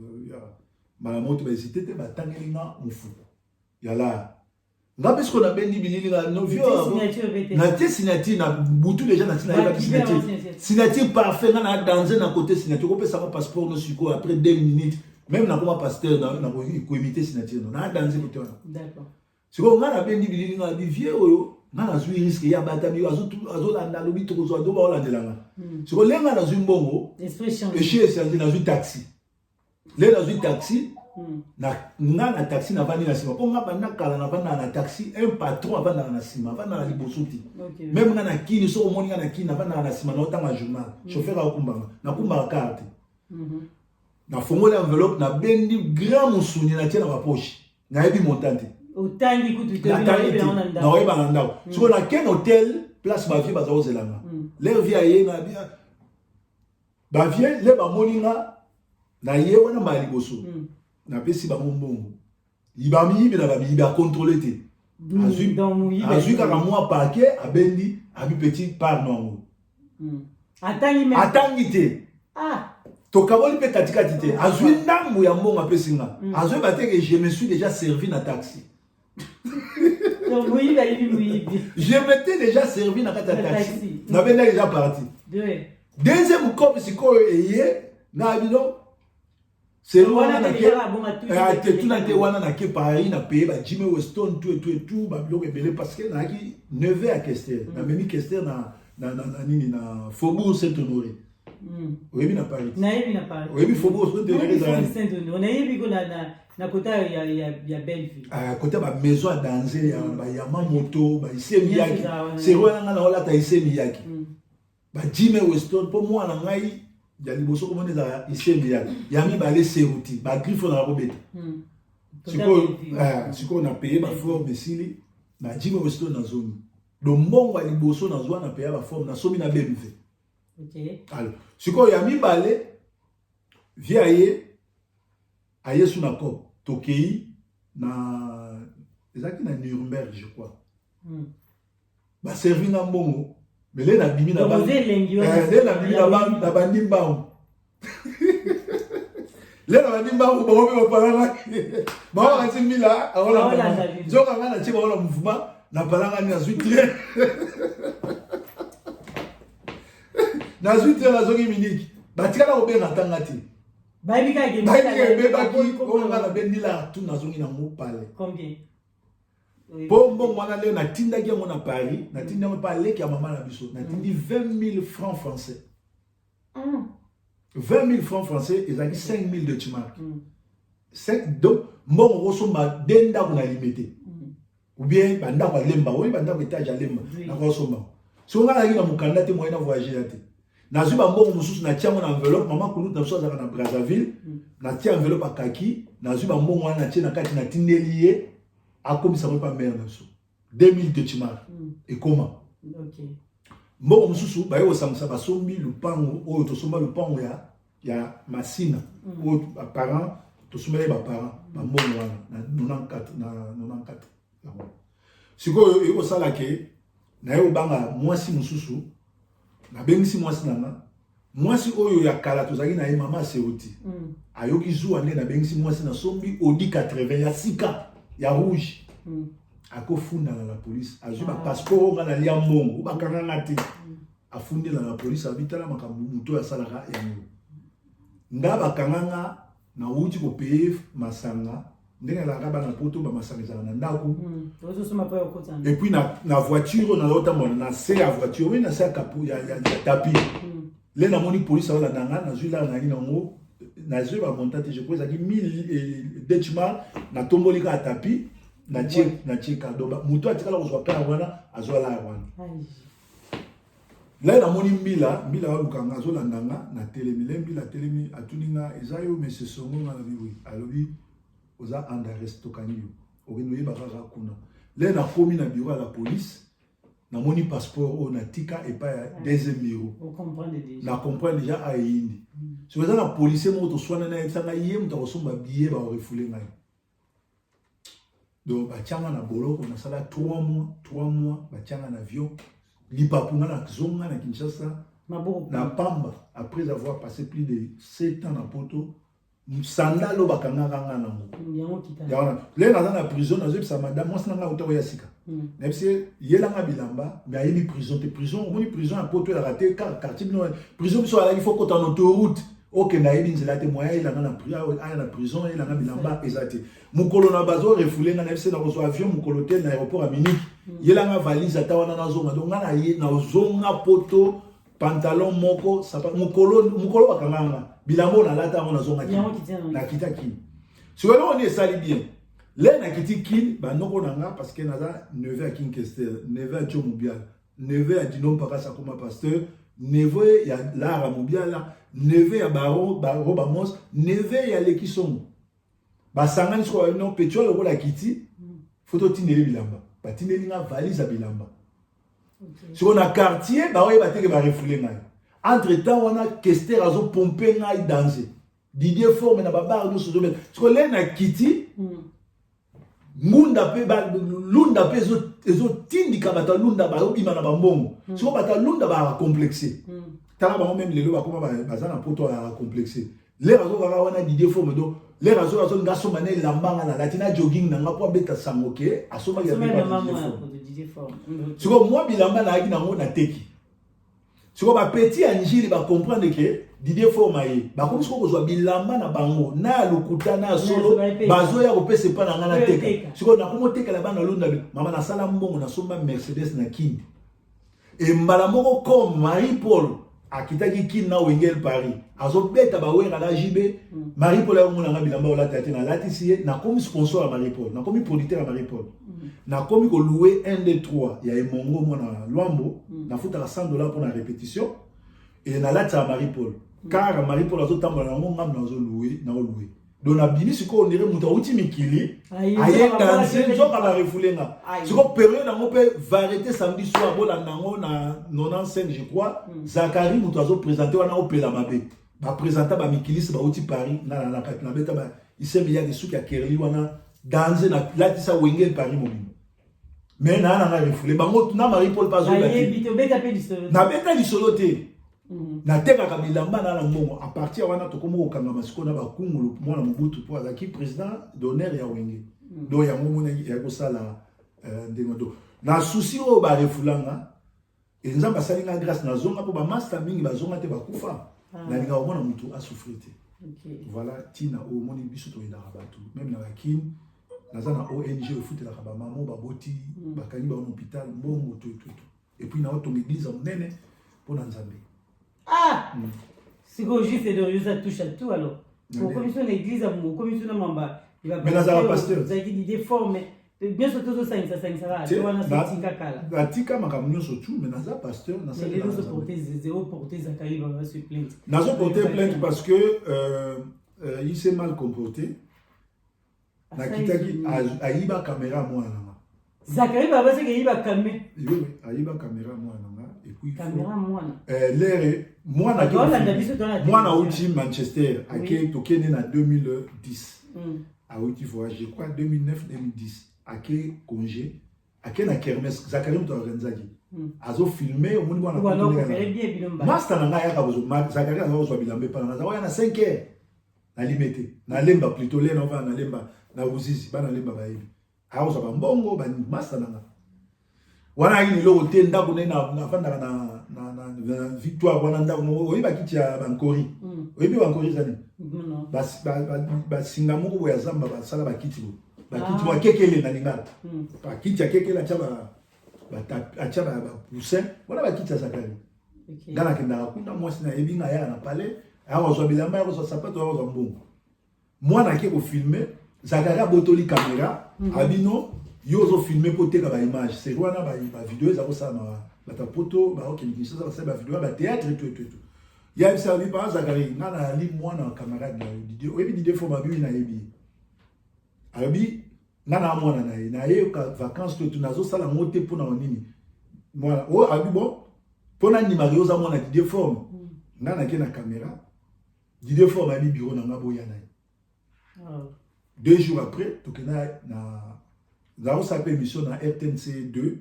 mbala moto bahésité te, batangeli nga mofuku ya lara. Nga mpe sikoyo nabendi bilili nga natie signature na butu déjà, nati nayebaki signature, signature parfait. Nga na danse na côté signature, kopesanga passeport no sikoyo. Après 2 minutes même nakoma pasteur, nakoimite signature no na danse côté wana. Sikoyo nga nabendi bilili, nga abi vie oyo. Nga nazwi risque, ye abatami, azolanda, alobi tokozwa do, baolandela nga. Sikoyo le nga nazwi mbongo, eshi echange, nazwi taxi. Le nazwi taxi, na nga na taxi navandi na nsima, mpo nga banda kala navandaka na taxi. Un patron avandaka na nsima, avandaka na liboso te. Même nga na kini, soki omoni nga na kini, navandaka na nsima, naotanga journal, chauffeur akumbanga, nakumbaka car te. Nafongoli enveloppe, nabendi grand mosuni, natie na bapoche, nayebi montant te. Otangi kutu te? Natangi te, naoyeba na ndako. Sikoyo nakende hotel, place bavieux baza kozelanga. L'heure vieux aye na bavieux, le bamoni nga na ye wana mbala liboso, napesi bango mbongo. Bamiyibi na bamiyibi, acontrôle te, azwi kaka mwa paquet, abendi, abi petit part no yango. Atangi te. Tokaboli mpe katikati te, azwi ndambu ya mbongo, apesi nga. Azoyeba te ke je me suis déjà servi na taxi. Je m'étais déjà servi na kati ya taxi, nabendaki déjà parti. Deuxième cope sikoyo eye na bino tuna te. Wana nake Paris, na paye ba Jimmy Weston, tout et tout et tout, babiloko ebele, parce que nayaki neveu ya Kester. Namemi Kester na nini, na Faubourg Saint Honoré. Oyebi na Paris? Nayebi na Paris. Oyebi Faubourg Saint Honoré? Saint Honoré nayebi ko na kota ya Belleville. Kota bamaison ya danger ya bayama moto baIssey Miyake. Sero wana nga naolata Issey Miyake, baJimmy Weston, mpo mwana ngai ya liboso komona ezala Issey Miyake, ya mibale Seruti, bagriffe oyo naka kobeta. Sikoyo na paye baforme, esili na Jimmy Weston, nazongi do mbongo ya liboso nazwa, na paye baforme, nasomi na BMW. Alors sikoyo ya mibale, vieux aye, aye su na cop, tokei na, ezalaki na Nuremberg, je crois. Baservi nga mbongo, mais le nabimi, le nabimi na bandi mbangu, le na bandi mbangu, bango mpe bapalangaki, bango bakati mbila aolanda, nzoka nga natie bango na mouvement, napalangani, nazwi train, nazwi train, nazongi Munich. Batikala kobenga ntanga te. Bayebi kaka. Ebebaki oyo nga nabendi la tu, nazongi nango pale. Mpo mbongo wana, leo natindaki yango na Paris, natindi yango mpe aleki ya mama na biso, natindi 20 000 francs français. 20 000 francs français ezalaki 5 000 Deutschmark. Donc mbongo okosomba de ndako na Limete ou bien bandako ya Lemba, oyo bandako étage ya Lemba, nakosomba. Soki nga nazalaki na mokanda te, moyen na voyage ya te. Nazwi bambongo mosusu, natia yango na enveloppe. Mama kulutu na biso azalaka na Brazzaville. Natia enveloppe akaki, nazwi bambongo wana, natie na kati, natindeli ye, akomisa ngo epa mare na biso, 2000 Deutschmark ekoma. Mbongo mosusu baye kosangisa, basombi lupango oyo tosomba, lupango ya Masina, oyo baparent tosombeli, baparent bambongo wana na 94, na 94 yango. Sikoyo ekosala ke naye kobanga mwasi mosusu, nabengisi mwasi na nga, mwasi oyo ya kala tozalaki na ye, mama Aseruti. Ayoki zuwa nde nabengisi mwasi, nasombi Audi 80 ya sika ya rouge. Akofundana na police, azwi bapasseport oyo nga nalia mbongo, bakanga nga te. Afundela na police, abi tala makambo moto oyo asalaka yango. Nga bakanga nga, nauti kopaye masanga ndenge alaka bana Poto, bamasanga ezalaka na ndako. Et puis na voiture oyo nazotambola, na se ya voiture oyo, na se ya capot ya tapis, le namoni police aolanda nga, nazwi lara nayaki nango, nazwi bamontant te, je crois ezalaki 1000 Deutschmark, natomboli kaka tapis, natie kado. Moto atikala kozwa car wana, azwa lara wana. Lai namoni mbila, mbila aluka nga, azolanda nga, natelemi. Le mbila atelemi, atuni nga: "Eza yo monsieur Songo?" Nga nalobi: "Oui." Alobi: "Oza under arrest, tokangi yo, okende oyeba kaka kuna." Le nakomi na bureau ya la police, namoni passeport oyo natika epai ya deuxième bureau. Na comprendre déjà ayeyindi. Soki eza na policier moko toswana na yebisanga ye moto akosomba billet, baorefouler ngai. Donc batianga na boloko, nasala 3 mois, 3 mois batianga na avion lipapu, nga nazonga na Kinshasa na pamba, après avoir passé plus de 7 ans na Poto. Sandale oyo bakangaka nga nango yango, le naza na prison, nazoyebisa madame, mwasi na nga auta oya sika, nayebisi ye: "Yelanga bilamba." Me ayebi prison te. Prison, omoni prison ya Poto elaka te kaka quartier bino. Prison biso alaki, faut kota na autoroute. Okende, ayebi nzela te. Moya ayelanga na aya na prison, ayelanga bilamba eza te. Mokolo na bazorefouler nga, nayebisi nakozwa avion mokolo te na aéroport ya Munich. Yelanga valise ata wana, nazonga. Donc nga naye nazonga Poto, pantalon moko, mokolo mokolo bakanga nga, bilamba oyo nalata yango, nazonga. Nakita Kini. Sikoyo eloko nini esali bien? Le nakiti Kini, banoko na nga, parce que naza neveu ya King Kester, neveu ya Joe Mobiala, neveu ya Dino Mpakasi akoma pasteur, neveu ya Lara Mobiala, neveu ya Baro Baro Bamos, neveu ya Leki Songo. Basangani sikoyo, babi: "Non, petit lokola kiti, faut totindeli bilamba." Batindeli nga valise ya bilamba. Sikoyo na quartier baoyeba teke barefouler ngai. Entre temps wana, Kester azopompe ngai danger, Didier Forme na babar nyonso ozobeta. Sikoyo le na kiti ngunda mpe lunda mpe ezotindika bato ya Lunda bayobima na bambongo. Sikoyo bato ya Lunda baacomplexe. Tala bango, même lelo bakoma baza na Poto, acomplexe. Lere azokaka wana Didier Forme, donc lere azolinga asomba na elamba nga nalati na jogging na nga mpo abeta sango ke asombaki. Sikoyo mwa bilamba nayaki nango, nateki. Sikoyo bapetits ya Njili bacomprendre ke Didier Forme ye, bakomi sikoyo kozwa bilamba na bango na ya lokuta na ya solo, bazoya kopesa epa na ngai, nateka. Sikoyo nakomi otekela bana Lunda. Mama, nasala mbongo, nasomba Mercedes na Kindi. Embala moko, comme Marie Paul akitaki Kini na Wengel Paris, azobeta bawera na JB. Marie Paul ayomonanga bilamba olata te, nalatisi ye. Nakomi sponsor ya Marie Paul, nakomi producteur ya Marie Paul. Nakomi kolouer 1 2 3 ya Emongo, mwana Lwambo. Nafutaka 100 $ mpona répétition e nalatisaka Marie Paul, car Marie Paul azotambola nango, ngambo nazolouer, naolouer. Donc nabimi sikoyo ondire moto awuti mikili, aye danse, nzoka barefouler nga. Sikoyo période yango mpe Variété samedi soir, bolanda yango na 95, je crois. Zakari moto azoprésente wana, opela mabe, baprésenta bamikilisi bauti Paris. Nabeta isemi yaki suki ya kerli wana danse, nalatisa Wengel Paris mobimba. Mais naa nanga refoulé bango na Marie Paul mpe azoyeba te. Nabeta lisolo te. Natekaka bilamba na mbongo. À partir wana, tokomi kokangama sikoyo na bakungulu, mwana Mobutu, mpo azalaki président d'honneur ya Wenge. Donc yango monaki ya kosala ndenge. Donc na susi oyo barefoulanga, Nzambe asali nga grâce, nazonga, mpo bamaster mingi bazonga te, bakufa. Nalingaka komona motu asouffrir te. Voilà ntina oyo omoni biso toyendaka bato, même na bakini. Naza na ONG efutelaka bamama baboti, bakangi bango na hôpital, mbongo to to to. Et puis naotonga église ya monene mpo na Nzambe. Ah, sikoyo juste de yoza touche à tout. Alors okomi so na église, okomi so na mamba. Mais nazala pasteur. Ozalaki Didier Forme, nyonso tozosangisa sangisaka te wana, sotika kala. Natika makambo nyonso tu, mais naza pasteur. Porte Zakari Baba se plainte. Nazo porter plainte parce que il s'est mal comporté. Nakitaki, ayiba caméra mwana nanga. Zakari Baba seke ayiba caméra? Oui, ayiba caméra mwana nanga et puis Caméra mwana? Lere mwana, mwana auti Manchester, ake, tokende na 2010. Awuti voyage, je crois 2009, 2010, ake congé, ake na kermesse. Zakari moto aorganizaki, azofilme, omoni mwana master na ngai ayaka kozwa. Zakari aza kozwa bilamba epa na nga, aza oya na 5 heures, nalime te, nalemba plutôt le naovanda, nalemba na Ruzizi, bana lemba bayebi. Akozwa bambongo bamaster na nga wana, ayini eloko te. Ndako nde nafandaka na Victoire wana, ndako moko oyebi, bakiti ya bankori. Oyebi bankori eza nini? Basinga moko boye ya zamba, basala bakiti boye, bakiti moko akekele na lingala, bakiti akekele, atya bapoussin wana, bakiti ya Zakari. Nga nakendaka kuna, mwasi nayebi nga, ayaka na palais, akozwa bilamba, akozwa sapato, akozwa mbongo. Mwana ake kofilmer, Zakari abotoli caméra. Abino yo ozofilmer mpo oteka baimage seri wana, bavideo eza kosalama, bato ya Poto baokende Kinshasa, basali bavideo ya bathéâtre etu etu etu. Yebisa abi: "Pa Zakari, nga nayali mwana ya camarade na yo Didier. Oyebi Didier Foma?" Abi: "Nayebi ye." Alobi: "Nga na mwana na ye, nayeyoka vacance to etu, nazosala yango te mpona nini?" Mwana oyo abi: "Bon, mpo nandimaka yo oza mwana Didier Forme, nga nake na caméra." Didier Forme ayebi bureau na nga, boya na ye. 2 jours après, tokenda na nazosala mpe émission na RTNC 2,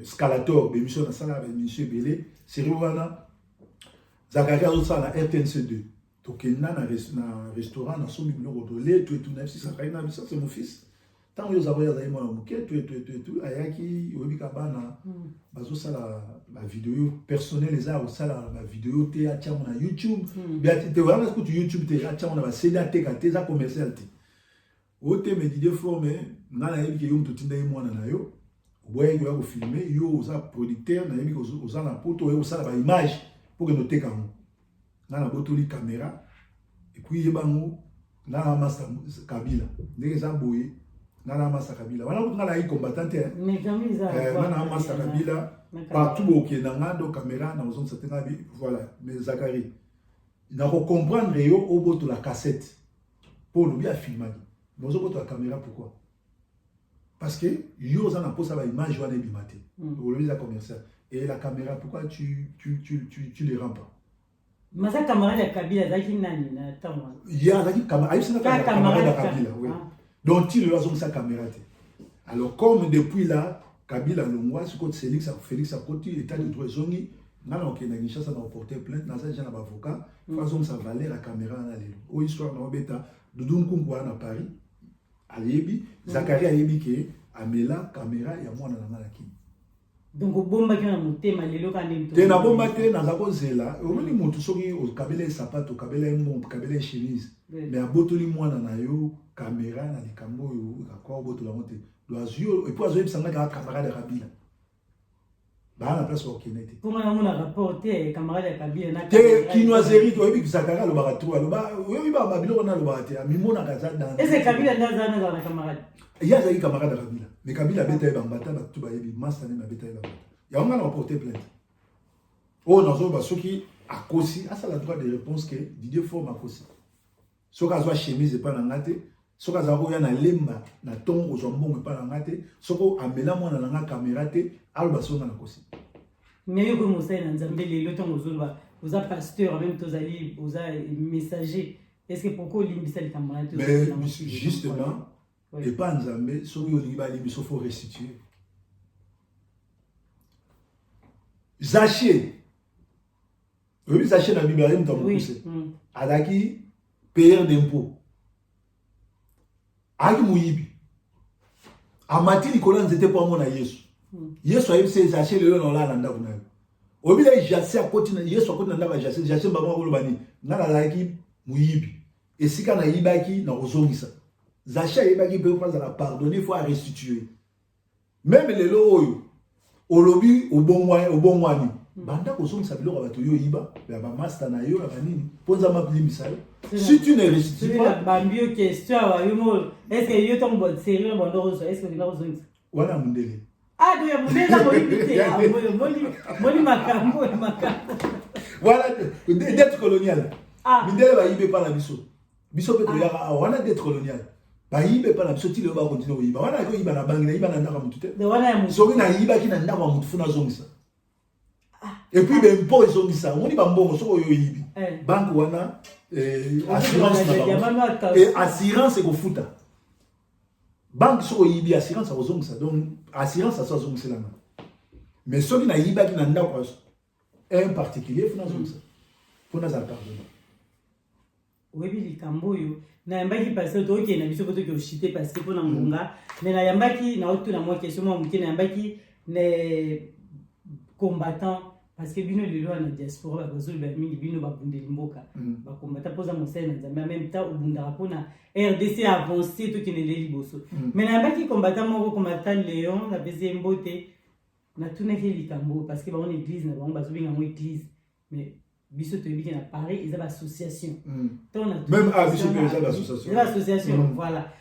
Scalator, bémission nasala, baémission ebele série wana. Zakari azosala na RTNC 2. Tokenda na restaurant, nasombi biloko, tole tu etu. Nayebisi Zakari na biso: "C'est mon fils. Ntango oyo ozala, azali mwana moke, tu etu etu etu, ayaki, oyebi ka bana bazosala." Bavideo personnel eza ya kosala na bavideo te, atiango na YouTube te, wana kutu YouTube te, atiango na baCD, ateka te, eza commercial te. Oyo te. Mais Didier Forme, nga nayebi ke yo moto otinda ye mwana na yo, oboyaki koya kofilmer. Yo oza producteur, nayebi ke oza na Poto, oye kosala baimage mpo kende oteka yango. Nga nabotoli caméra. Et puis yebango, nga na masa Kabila, ndenge eza boye, nga na masa Kabila wana kutu nga nayi combattant te. Nga na masa Kabila partout bokende nga do caméra na ozongisa te. Nga bi voilà. Mais Zakari, nakocomprendre yo obotola cassette mpo olobi afilmaki, mais ozobotola caméra pourquoi? Parce que yo oza na mposa baimage wana ebima te. Olobi eza commercial. Et la caméra, pourquoi tu les rends pas? Maza camarade ya Kabila azalaki nani na ntango wana? Ye azalaki ayebisaka camarade ya Kabila, oui. Donc ti lelo azongisa caméra te. Alors comme depuis là Kabila alongwa, sikoyo Félix akoti, état de droit ezongi, nga na okende na Kinshasa na oporter plainte. Naza déjà na baavocat. Faut azongisa valeur ya caméra wana. Lelo oyo histoire na obeta, Dudu Nkunku wana na Paris ayebi, Zakari ayebi ke amela caméra ya mwana na nga na Kini. Donc obombaki na motema, lelo kaka nde? Te, nabomba te. Naza kozela. Omoni, motu soki okabela ye sapato, okabela ye mbongo, okabela ye chemise, mais abotoli mwana na yo caméra na likambo oyo akwa obotola yango te. Donc azwi et puis azoyebisa nga kaka camarade ya Kabila baa na place bakokende te. Mpo namona rapport te, camarade ya Kabila na te. Kinoiserie, oyebi Zakari alobaka trop. Aloba, oyebi babiloko wana alobaka te, amimonaka aza dans ese Kabila nde aza nazala na camarade? Ye azalaki camarade ya Kabila, mais Kabila abeta ye bambata. Bato bayebi masa nini abeta ye bambata. Yango nga na oporte plainte oyo nazoloba. Soki akosi, asala droit de réponse ke Didier Forme akosi. Soki azwa chemise epa na nga te, soki azala koya na Lemba na ntongo kozwa mbongo epa na nga te, soki amela mwana na nga caméra te, aloba soki nga nakosi. Mais yo koyi mosali na Nzambe, lelo ntango ozoloba oza pasteur, même tozali oza messager, est ce que pourquoi olimbisa likambo na te? Mais justement, epa Nzambe, soki olingi balimbisa, faut restituer. Zaché, oyebi Zaché na Bible, aye moto ya mokuse, azalaki payeur d'impôt, ayaki moyibi, amati likolo ya nzete mpo amona Yesu. Yesu ayebisi ye: "Zaché, lelo na olala na ndako na yo." Oyebi la Zaché akoti na Yesu, akoti na ndako ya Zaché. Zaché mbango akoloba nini? "Nga nazalaki moyibi, esika nayibaki na kozongisa." Zaché ayebaki mpe mpo azala pardonné, faut arestituer. Même lelo oyo olobi obongwani, banda kozongisa biloko ya bato yo oyiba, ya bamaster na yo, ya banini, mpo Nzambe alimbisa yo. Si tu ne restitues pas Bambi yo question awa, yo mo, est ce que yo ntango série na bando kozwa, est ce que okenda kozongisa? Wana ya mondele. Ah, do ya mondele eza moyibi te. Ah, moni makambo oyo, makambo. Voilà, dette coloniale. Mindele bayibi epa na biso, biso mpe toyaka awa. Wana dette coloniale, bayibi epa na biso ti lelo bakontinue koyiba. Wana koyiba na bangi, nayiba na ndako ya motu te. Soki nayibaki na ndako ya motu, faut nazongisa. Et puis bempo ezongisa. Omoni bambongo, soki oyo oyibi, banque wana, assurance na bango, assurance ekofuta banque. Soki oyibi, assurance akozongisa. Donc assurance aso azongiselanga. Mais soki nayibaki na ndako un particulier, faut nazongisa mpo nazala pardonné. Oyebi likambo oyo nayambaki pasteur, tokokende na biso mpo toke oshite, parce que mpona ngonga. Mais nayambaki, naotuna mwa question mwa moke. Nayambaki ne combattant, parce que bino lelo wana diaspora bazoloba mingi, bino babundeli mboka, bacombattant, mpo oza mosali na Nzambe, en même temps obundaka mpona RDC avance, tokendele liboso. Mais nayambaki combattant moko, combattant Léon, napesi ye mbote. Natunaki ye likambo parce que bango na église na bango bazobenga yango église, mais biso toyebi ke na Paris eza baassociation. Même ah, biso mpe eza baassociation. Eza baassociation, voilà.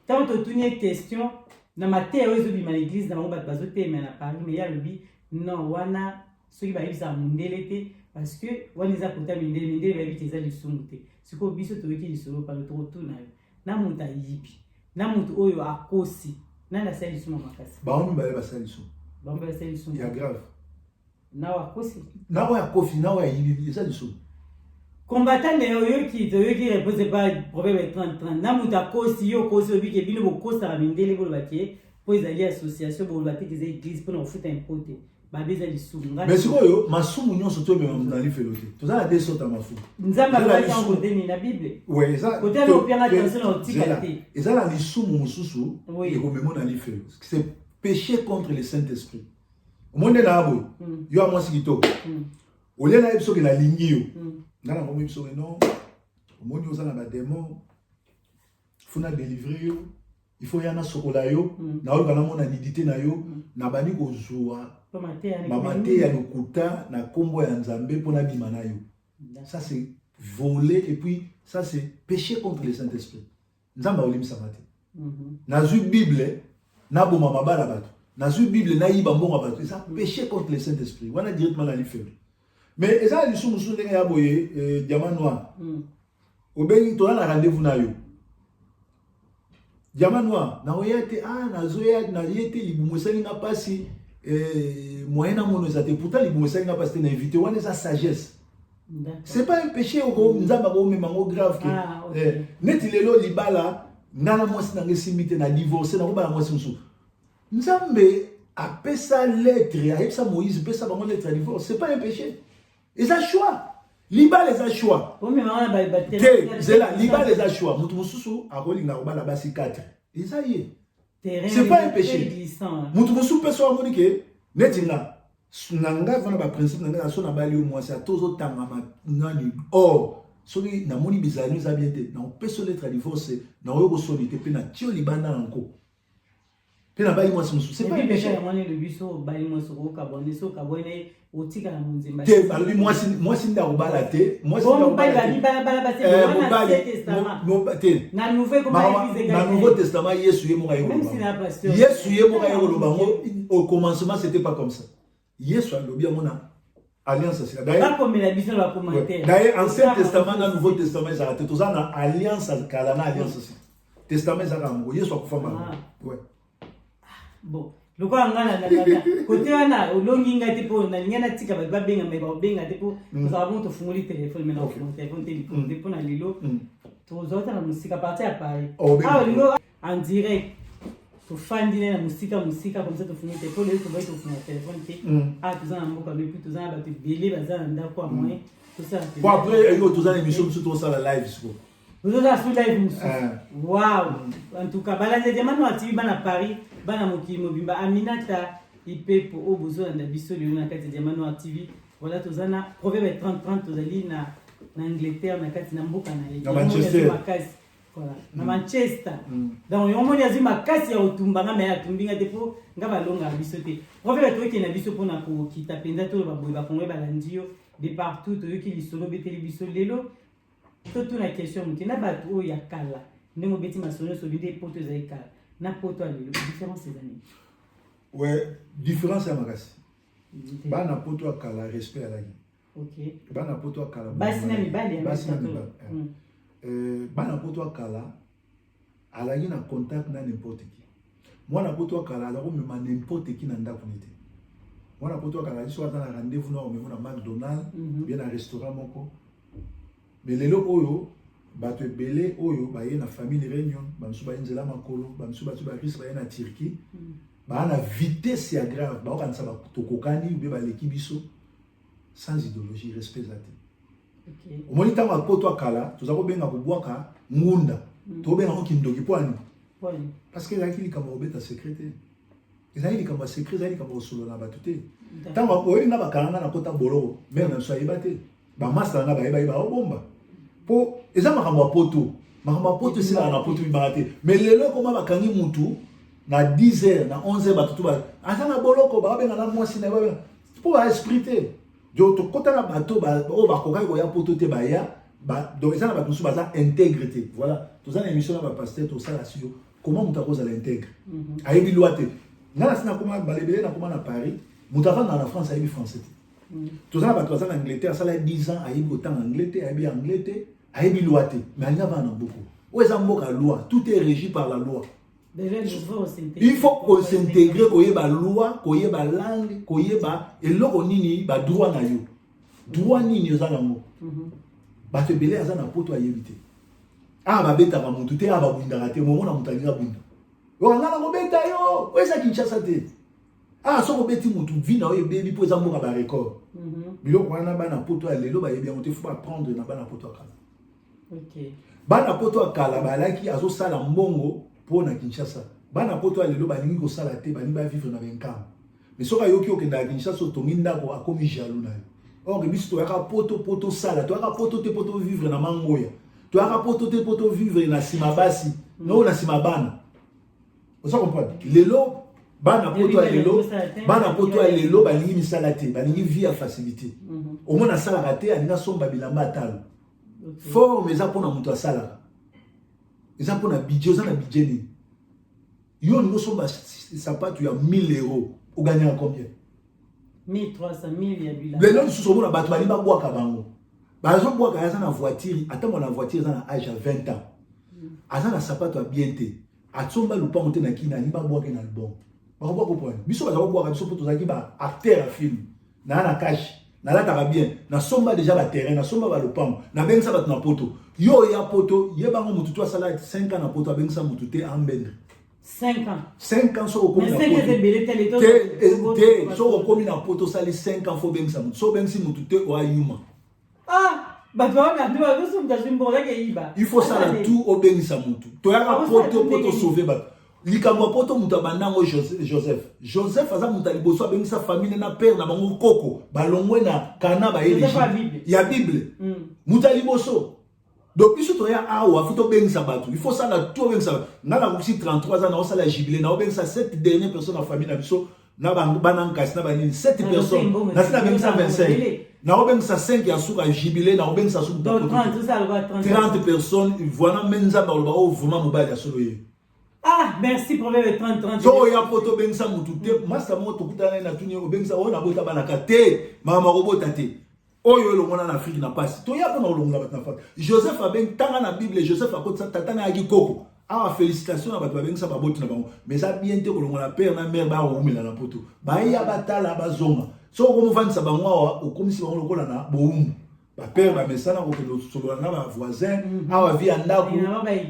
Ntango totuni ye question na mateya oyo ezobima na église na bango, bato bazotelema na Paris, mais ye alobi non, wana soki bayebisaka mondele te, parce que wana eza kota mindele, mindele bayebi te eza lisumu te. Sikoyo biso toyoki lisolo pano, tokotuna yo: na moto ayibi, na moto oyo akosi, nani asali lisumu makasi? Bango mibale basali lisumu. Bango mibale basali lisumu. Ya grave. Na oyo akosi? Na oyo akofi, na oyo ayibi, eza lisumu. Combattant na oyoki, toyoki réponse pa Proverbe 30 30. Na moto akosi, yo okosi, oyebi ke bino bokosaka mindele, boloba ke mpo ezali association, boloba te ke eza église mpona kofuta impôt te, babe eza lisumu. Mais sikoyo masumu nyonso toyemema moto na lifelo te. Toza na deux sortes ya masumu. Nzambe alobaki yango kote nini na Bible? Kote ana opianga attention na otika te. Eza na lisumu mosusu ekomema na lifelo, c'est péché contre le Saint Esprit. Omoni nde naa boye, yo ya mwasi kitoko, olie nayebi soki nalingi yo, nga na komi biso non, omoni oza na badémon, faut na délivrer yo, il faut ya nasokola yo, naoluka namona nudité na yo, nabandi kozwa bamateya lokuta na nkombo ya Nzambe mpo nabima na yo. Ça, c'est voler et puis ça, c'est péché contre le Saint-Esprit. Nzambe aolimisaka te. Nazwi Bible naboma mabala bato, nazwi Bible nayiba mbongo ya bato, eza péché contre le Saint-Esprit wana, directement na lifelo. Mais eza na lisumu mosusu ndenge ya boye, Diamant Noir, obengi, toza na rendez-vous na yo, Diamant Noir, nakoya te, ah, nazoya naye te, libumu esali nga mpasi, moyen namono eza te. Pourtant libumu esali nga mpasi te, na évite wana, eza sagesse, c'est pas un péché. Oko Nzambe akomema yango grave ke. Ah, ok. Neti lelo libala nga na mwasi nanga esimbi te, na divorce, nakobala mwasi mosusu. Nzambe apesa lettre, ayebisa Moïse: pesa bango lettre ya divorce. C'est pas un péché, eza choix. Libala eza choix. Te, zela, libala eza choix. Moto mosusu akolinga kobala basi 4, eza ye, c'est pas un péché. Moto mosusu mpe so amoni ke neti nga na nga vana baprincipe na nga, so nabali yo mwasi, ata ozotangama nani or, soki namoni bizalino eza bien te, naopesa lettre ya divorce, naoyo kosoni te, mpe natie yo libanda na nko, mpe nabali mwasi mosusu, c'est pas un péché. Yango wana elobi so obali mwasi, okokabwane, so okabwane, otikala monzemba. Te, balobi mwasi, mwasi nde akobala te, mwasi nde mobali akobala te. Babibalabala basi. Mobali te. Na nouveau Na Nouveau Testament, Yesu ye moko aye Même si koloba. na pasteur. Yesu ye moko aye koloba yango: au commencement, c'était pas comme ça. Yesu alobi yango na alliance ya sika. D'ailleurs, bakomela biso na bacommentaire. D'ailleurs, Ancien Testament na Nouveau Testament ezalaka te. Toza na alliance ya kala na alliance ya sika. Testament ezalaka moko, Yesu akufa mbala Ah. moko. Ouais. Bon, lokola nga na kote wana olongi ngai te, mpo nalingi natika bato babenga, me baobenga te, mpo tozala bongo tofungoli telefone, me nakofungola telefone te likolo te mpo na lelo tozwa ta na mosika parti ya Paris. Oh, obenga. Awa olingo en direct, tofandi ne na mosika mosika comme ça, tofungoli telefone. Lelo tobai tofungola telefone te. Awa toza na mboka, mais puis toza na bato ebele baza na ndako ya moyen tosala. Bon, après yo toza na émission mosusu, tosala live siko. Tozosala su live mosusu. Eh. Wow, en tout cas, balandi Diamant Noir TV, bana Paris, bana mokili mobimba, Aminata Ipepo oyo bozolanda biso lelo na kati ya Diamant Noir TV. Voilà, toza na Proverbe 30 30, tozali na Angleterre, na kati na mboka na ye. Na Manchester. Azwi makasi, voilà, na Manchester. Donc yango moni azwi makasi ya kotumba nga, me atumbi nga te, mpo nga balongaka biso te. Proverbe, toyokende na biso mpona kokita mpenza, toloba boye: Bakongo balandi yo de partout, toyoki lisolo obeteli biso lelo. Totuna question moke na bato oyo ya kala. Ndenge obeti masolo nyonso, obi nde poto ezali kala na poto ya lelo, différence eza nini? Ouais, différence ya makasi. Bana poto ya kala, respect alaki. Bana poto ya kala, basi na mibali ya basi na misato. mibali. Bana poto ya kala azalaki na contact na n'importe qui. Mwana poto ya kala aza komema n'importe qui na ndako ne te. Mwana poto ya kala azali, soki aza na rendez-vous na omemo na McDonald, bien na restaurant moko. Mais lelo oyo, bato ebele oyo baye na famille réunion, bamosusu baye nzela makolo, bamosusu bato barusse baye na Turquie, baa na vitesse ya grave, baokanisa tokokani ube baleki biso, sans idéologie, respect eza te. Omoni, ntango ya poto ya kala, toza kobenga kobwaka ngunda, tobenga ngo kindoki. Mpo ani? Parce que ezalaki likambo ya kobeta secret te, ezalaki likambo ya secret, ezalaki likambo ya kosolola na bato te. Ntango oyebi nga, bakanga nga na kota boloko, mare na biso ayeba te, bamasta na nga bayeba ye, baobomba, mpo eza makambo ya poto. Makambo ya poto esilaka na poto, bimaka te. Mais lelo ekoma, bakangi mutu na 10 heures, na 11 heures, bato tu aza na boloko, baobenga na mwasi na ye, babenga mpo ba esprit te. Donc tokɔta na bato oyo bakokaki koya poto te, baya. Donc eza na bato mosusu baza intègre te. Voilà, toza na émission na bapasteur, tosala siyo comment moto akozala intègre, ayebi loi te. Nga na si nakoma balebele, nakoma na Paris, moto avandaka na France ayebi français te. Toza na bato baza na Angleterre, asala 10 ans, ayebi kotanga anglais te, ayebi anglais te, ayebi loi te, mais alingi avanda na mboka oyo eza mboka loi, tout est régi par la loi. Il faut kos'intégrer, koyeba loi, koyeba langue, koyeba eloko nini, badroit na yo, droit nini oza nango. Bato ebele aza na poto, ayebi te. Awa babetaka motu te, awa babundaka te. Momona moto alingi abunda, oyo nga na kobeta yo, oyo eza Kinshasa te. Awa soki obeti motu, vie na oyo ebebi, mpo eza mboka barecord. Biloko wana, bana poto ya lelo bayebi yango te. Faut baprendre na bana poto ya kala. Bana poto ya kala balaki azosala mbongo mpo na Kinshasa. Bana poto ya lelo balingi kosala te, balingi bavivre na benkamba. Mais soki ayoki okendaka Kinshasa, otongi ndako, akomi jaloux na yo. Or biso toyaka poto po tosala, toyaka poto te po tovivre na mangoya, toyaka poto te po tovivre na nsima basi noo na nsima bana. Oza comprendre? Lelo bana poto ya lelo, bana poto ya lelo balingi misala te, balingi vie ya facilité. Omona asalaka te, alingi asomba bilamba atalo. Forme eza mpona moto asalaka, eza mpona budget. Oza na budget nini? Yo olingi osomba sapato ya 1000 euro, oganyaka combien? 1300, 1000 ya bilamba. Lelo lisusu omona bato balingi babwaka bango, bazobwaka. Aza na voiture, atambola na voiture, eza na age ya 20 ans, aza na sapato ya bien te, atsomba lupango te na kini, alingi babwake na album. Bakobwaka oponi biso, baza kobwaka biso mpo tozalaki baacteur ya film. Naa na cash, nalataka bien, nasomba déjà baterrain, nasomba balopango, nabengisa bato na poto. Yo oya poto, yebango motu to asala 5 ans na poto, abengisa motu te, ambendre. 5 ans? 5 ans. Soki okomi na poto te, soki okomi na poto, osali 5 ans, faut obengisa motu. Soki obengisi motu te, oayuma. Ah, bato wana nde bazosomba mbongo eyiba. Il faut sala tout, obengisa motu. Toyaka poto po tosauve bato. Likambo ya poto, moto abanda yango Joseph. Joseph aza moto ya liboso abengisa famille na père na bango koko, balongwe na kana, bayeli ya Bible, moto ya liboso. Donc biso toya awa, faut tobengisa bato. Il faut sala tout, obengisa bato. Nga nakokisi 33 ans, naosala jubilé, naobengisa 7 dernière personne na famille na biso, na bana nkasi na banini, 7 personnes. Nasi nabengisa 25, naobengisa 5 ya suka jubilé, naobengisa suku 30 personnes. Voilà, me Nzambe aloba oyo vraiment mobali ya solo ye. Ah, merci, problème 30 30. So oya po tobengisa mutu te. Masta moko tokutana ye, natuni: "Obengisa oyo nabota banaka te?" Makambo akobota te, oyo elongwana na Afrike na pasi. Toya mpona kolongola bato na fasi. Joseph abengi, ntanga na Bible, Joseph akotisa tata na yaki koko awa. Félicitation na bato babengisa baboti na bango, mais eza bien te kolongola père na mare. Bakowumela na poto, baya batala, bazonga. Soki okomofandisa bango awa, okomisi bango lokola na bowumbu. Bapère bamesana kokende kosolola na bavoisin awa, vie ya ndako.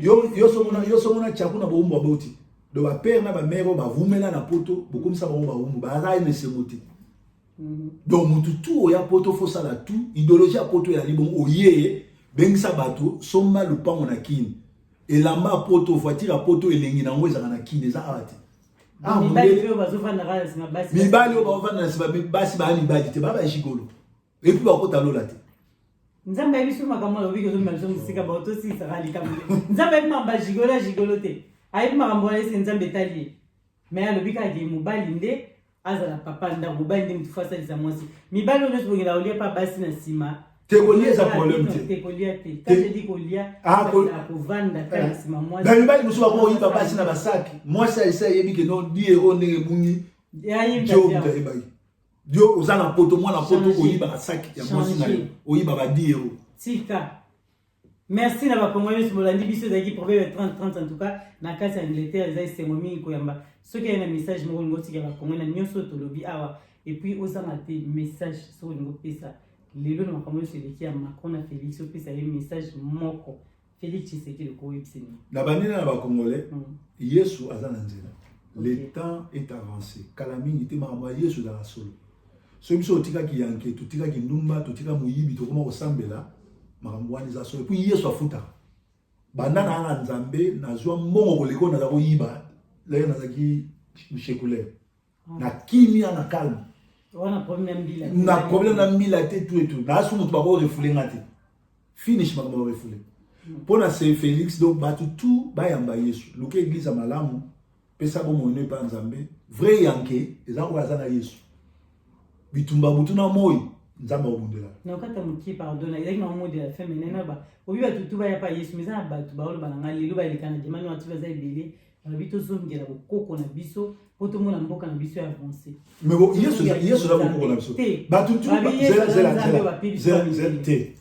Yo somona tiaku na bowumbu aboti. Donc bapère na bamare oyo bavumela na poto, bokomisa bango bawumbu, baza na esengo te. Donc mutu tu oya poto, faut sala tout. Idéologie ya poto ezali bongo: oye, bengisa bato, somba lupango na Kini, elamba ya poto, voiture ya poto, elengi nango ezalaka na Kini, eza awa te. Mibali oyo bazovandaka na nsima basi. Mibali oyo baovanda na nsima basi, baya mibali te, baya bagigolo, et puis bakota lola te. Nzambe ayebi so makambo alobi, kozomema biso mosika, bao tosilisaka likambo te. Nzambe ayebi makambo ya gigolo, ya gigolo te, ayebi makambo wana. Ese Nzambe etali ye, mais alobi kaka ke mobali nde azala papa ndako, mobali nde motu faut asalisa mwasi. Mibali oyo nyonso bokenda kolia mpa basi na nsima. Te, kolia eza problème te. Te, kolia te. Quand je dis kolia, kovanda kaka na nsima mwasi. Na mibali mosusu bakoyiba basi na basaki. Mwasi aisa ayebi ke no 10 euro ndenge ebungi, jo moto ayebaki. Yo oza na poto, mwana poto, oyibaka saki ya mwasi na yo, oyibaka 10 euro. Tika. Merci na bakongo nyonso bolandi biso. Ezalaki problème 30 30. En tout cas, na kati ya Angleterre, eza esengo mingi koyamba. Soki aye na message moko olingi otika bakongo na nyonso oyo tolobi awa, et puis ozanga te message soki olingi opesa lelo na makambo nyonso eleki ya Macron na Félix, opesa ye message moko, Félix Tshisekedi, okoyebisa nini? Na banini na bacongolais? Yesu aza na nzela. Le temps est avancé, kala mingi te makambo ya Yesu ezalaka solo. Soki biso totikaki yanke, totikaki ndumba, totika moyibi, tokoma kosambela, makambo wana eza solo. Et puis Yesu afutaka. Banda na na Nzambe, nazwa mbongo koleka oyo naza koyiba. Lelo nazalaki chekulere na kimia, na calme. Wana problème ya mbila. Na problème na mbila te, tout et tout. Nasu moto bakorefouler nga te, finish makambo bakorefouler mpo na se Félix. Donc bato tout bayamba Yesu, luka église ya malamu, pesa bomoi no epa Nzambe. Vrai yanke eza oyo aza na Yesu. Bitumba butu na moi, Nzambe akobundela. Na okata mokie, pardon, ezalaki na mot de la fin. Maintenant na ba obi bato tu baya pa Yesu, mais eza na bato baoloba na ngai lelo, baleka na demande wana, ti baza ebele, balobi tozongela bokoko na biso mpo tomona mboka na biso ya avance. Mais bon, Yesu, Yesu aza bokoko na biso. Te. Bato tu Babi Yesu zela aza zela Nzambe, zela bapi biso zela ba zela mindele. Te,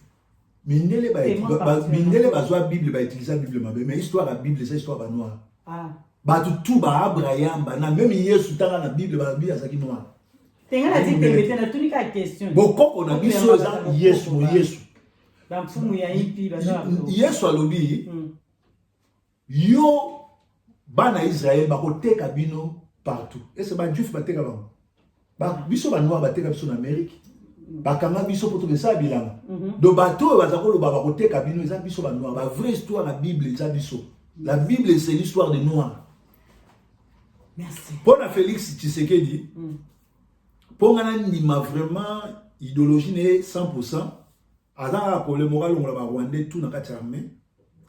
mindele Te, moi, parti mindele bazwa Bible, bautiliza Bible mabe, mais histoire ya Bible eza histoire banoir. Ah. Bato tu baAbraham, bana même Yesu, ntanga na Bible, balobi azalaki noir. Te, ngai nati tembe te, natuni kaka question. Bokoko na biso eza Yesu, mo Yesu. Bamfumu ya ipi baza bato. Yesu alobi: "Yo bana Israel, bakoteka bino partout." Ese bajuif bateka bango? Biso banoir, bateka biso na Amérique, bakanga biso mpo tokesala bilanga. Donc bato oyo baza koloba bakoteka bino, eza biso banoir. Bavrai histoire ya Bible eza biso. La Bible, c'est l'histoire de noir. Merci. Mpo na Félix Tshisekedi. Mpo nga nandima vraiment idéologie na ye 100%, aza kaka problème moko: alongola Barwandais tout na kati ya armée,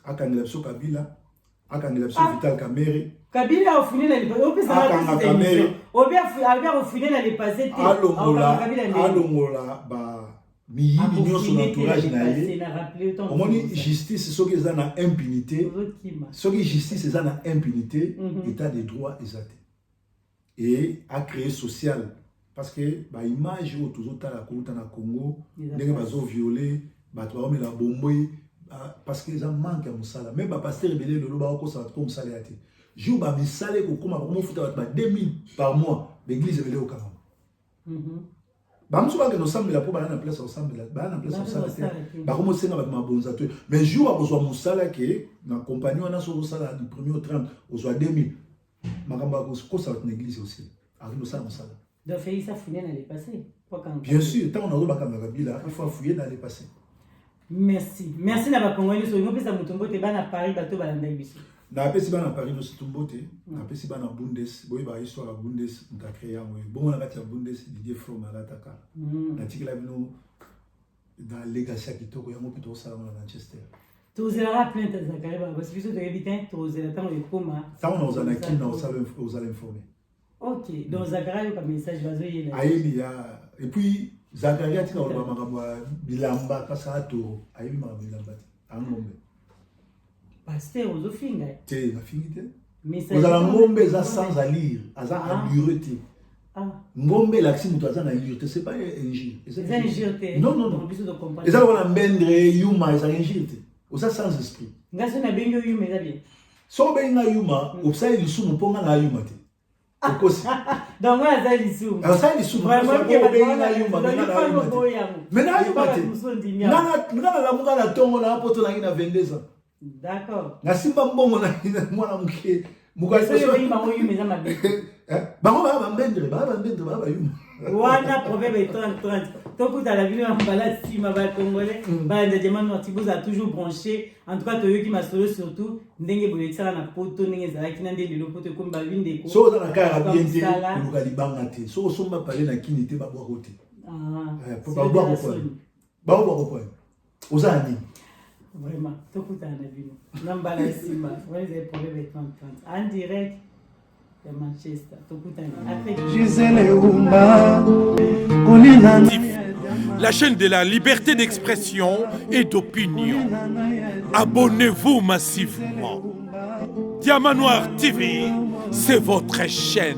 akangela biso Kabila, akangela biso Vital Kamerhe. Kabila afouiner na le Akanga Kamerhe. Obi akofuine na le passé te. Alongola, alongola ba miyibi nyonso na entourage na ye. Omoni, justice soki eza na impunité, soki justice eza na impunité, état de droit eza te. Et acréer social, parce que baimage oyo tozotala kouta na Congo, ndenge bazoviole bato, baomela bomboi, parce que eza manque ya mosala. Même bapasteur ebele lelo bakokosa bato mpo mosala ya te. Jour bamisala ekokóma, bakomofuta bato ba 2000 par mois, baéglise ebele okangama. Bamosusu bakende osambela mpo baya na place ya kosambela, baya na place ya kosala te, bakomosenga bato mabonza te. Mais jour akozwa mosala ke na compagnie wana, soki osala du premier au 30, ozwa 2000, makambo ya kokosa bato na église aussi, akende osala mosala. Donc Félix a fouiné dans le passé. Bien sûr, ntango nazo bakangaka Kabila, il faut afouiller dans le passé. Merci, merci na Bakongoli nyonso. Olingi opesa moto mbote, bana Paris, bato balandaki biso? Napesi bana Paris nyonso tu mbote. Napesi bana Bundes. Boyebaka histoire ya Bundes, moto acréer yango bongo. Na kati ya Bundes, Didier From alataka. Natikela bino na legacy ya kitoko yango mpe tokosala ngo na Manchester. Tozelaka plainte ya Zakari basi, biso toyebi te, tozela ntango ekóma. Ntango na ozala na Kini, na ozala informé. Ok, donc Zakari ayoka message bazoyela. Ayebi ya. Et puis Zakari atika koloba makambo ya bilamba, parce atoro ayebi makambo bilamba te, angombe. Pasteur, ozofinga. Te, nafingi te. Kozala ngombe eza sans allure, aza allure te. Ngombe elakisi moto aza na allure te, c'est pas injure. Eza injure te? Non, non, non, eza lokola mbendre, yuma, ezala injure te, oza sans esprit. Nga so nabengi yo yuma, eza bien? Soki obengi nga yuma, osali lisumu, mpo nga na yuma te, okosi. Donc nga aza lisumu? Osali lisumu. Obengi nga yuma, mais nga na yuma te, mais na yuma te. Nga nalamuka na ntongo na poto, nangi na 22 ans. Nasimba mbongo na mwana moke. Bango yuma eza mabe? Bango baya bambendre, baya bambendre, baya bayuma. Wana proverbe 30 30. Tokutana bino ya mbala nsima. Bacongolais balanda Diamant Noir, bozala toujours branché. En tout cas, toyoki masolo, surtout ndenge bolekisaka na poto, ndenge ezalaki na nde lelo poto ekomi babi ndeko. Soki oza na kaka bien te, koluka libanga te. Soki osomba pale na Kini te, babwako te, babwako pone, babwako pone, oza na nini? Vraiment, tokutana na bino na mbala nsima. Wana ezali proverbe 30 30 en direct ya Manchester. Tokutani après. Gisele Umba kolela. La chaîne de la liberté d'expression et d'opinion. Abonnez-vous massivement. Diamant Noir TV, c'est votre chaîne.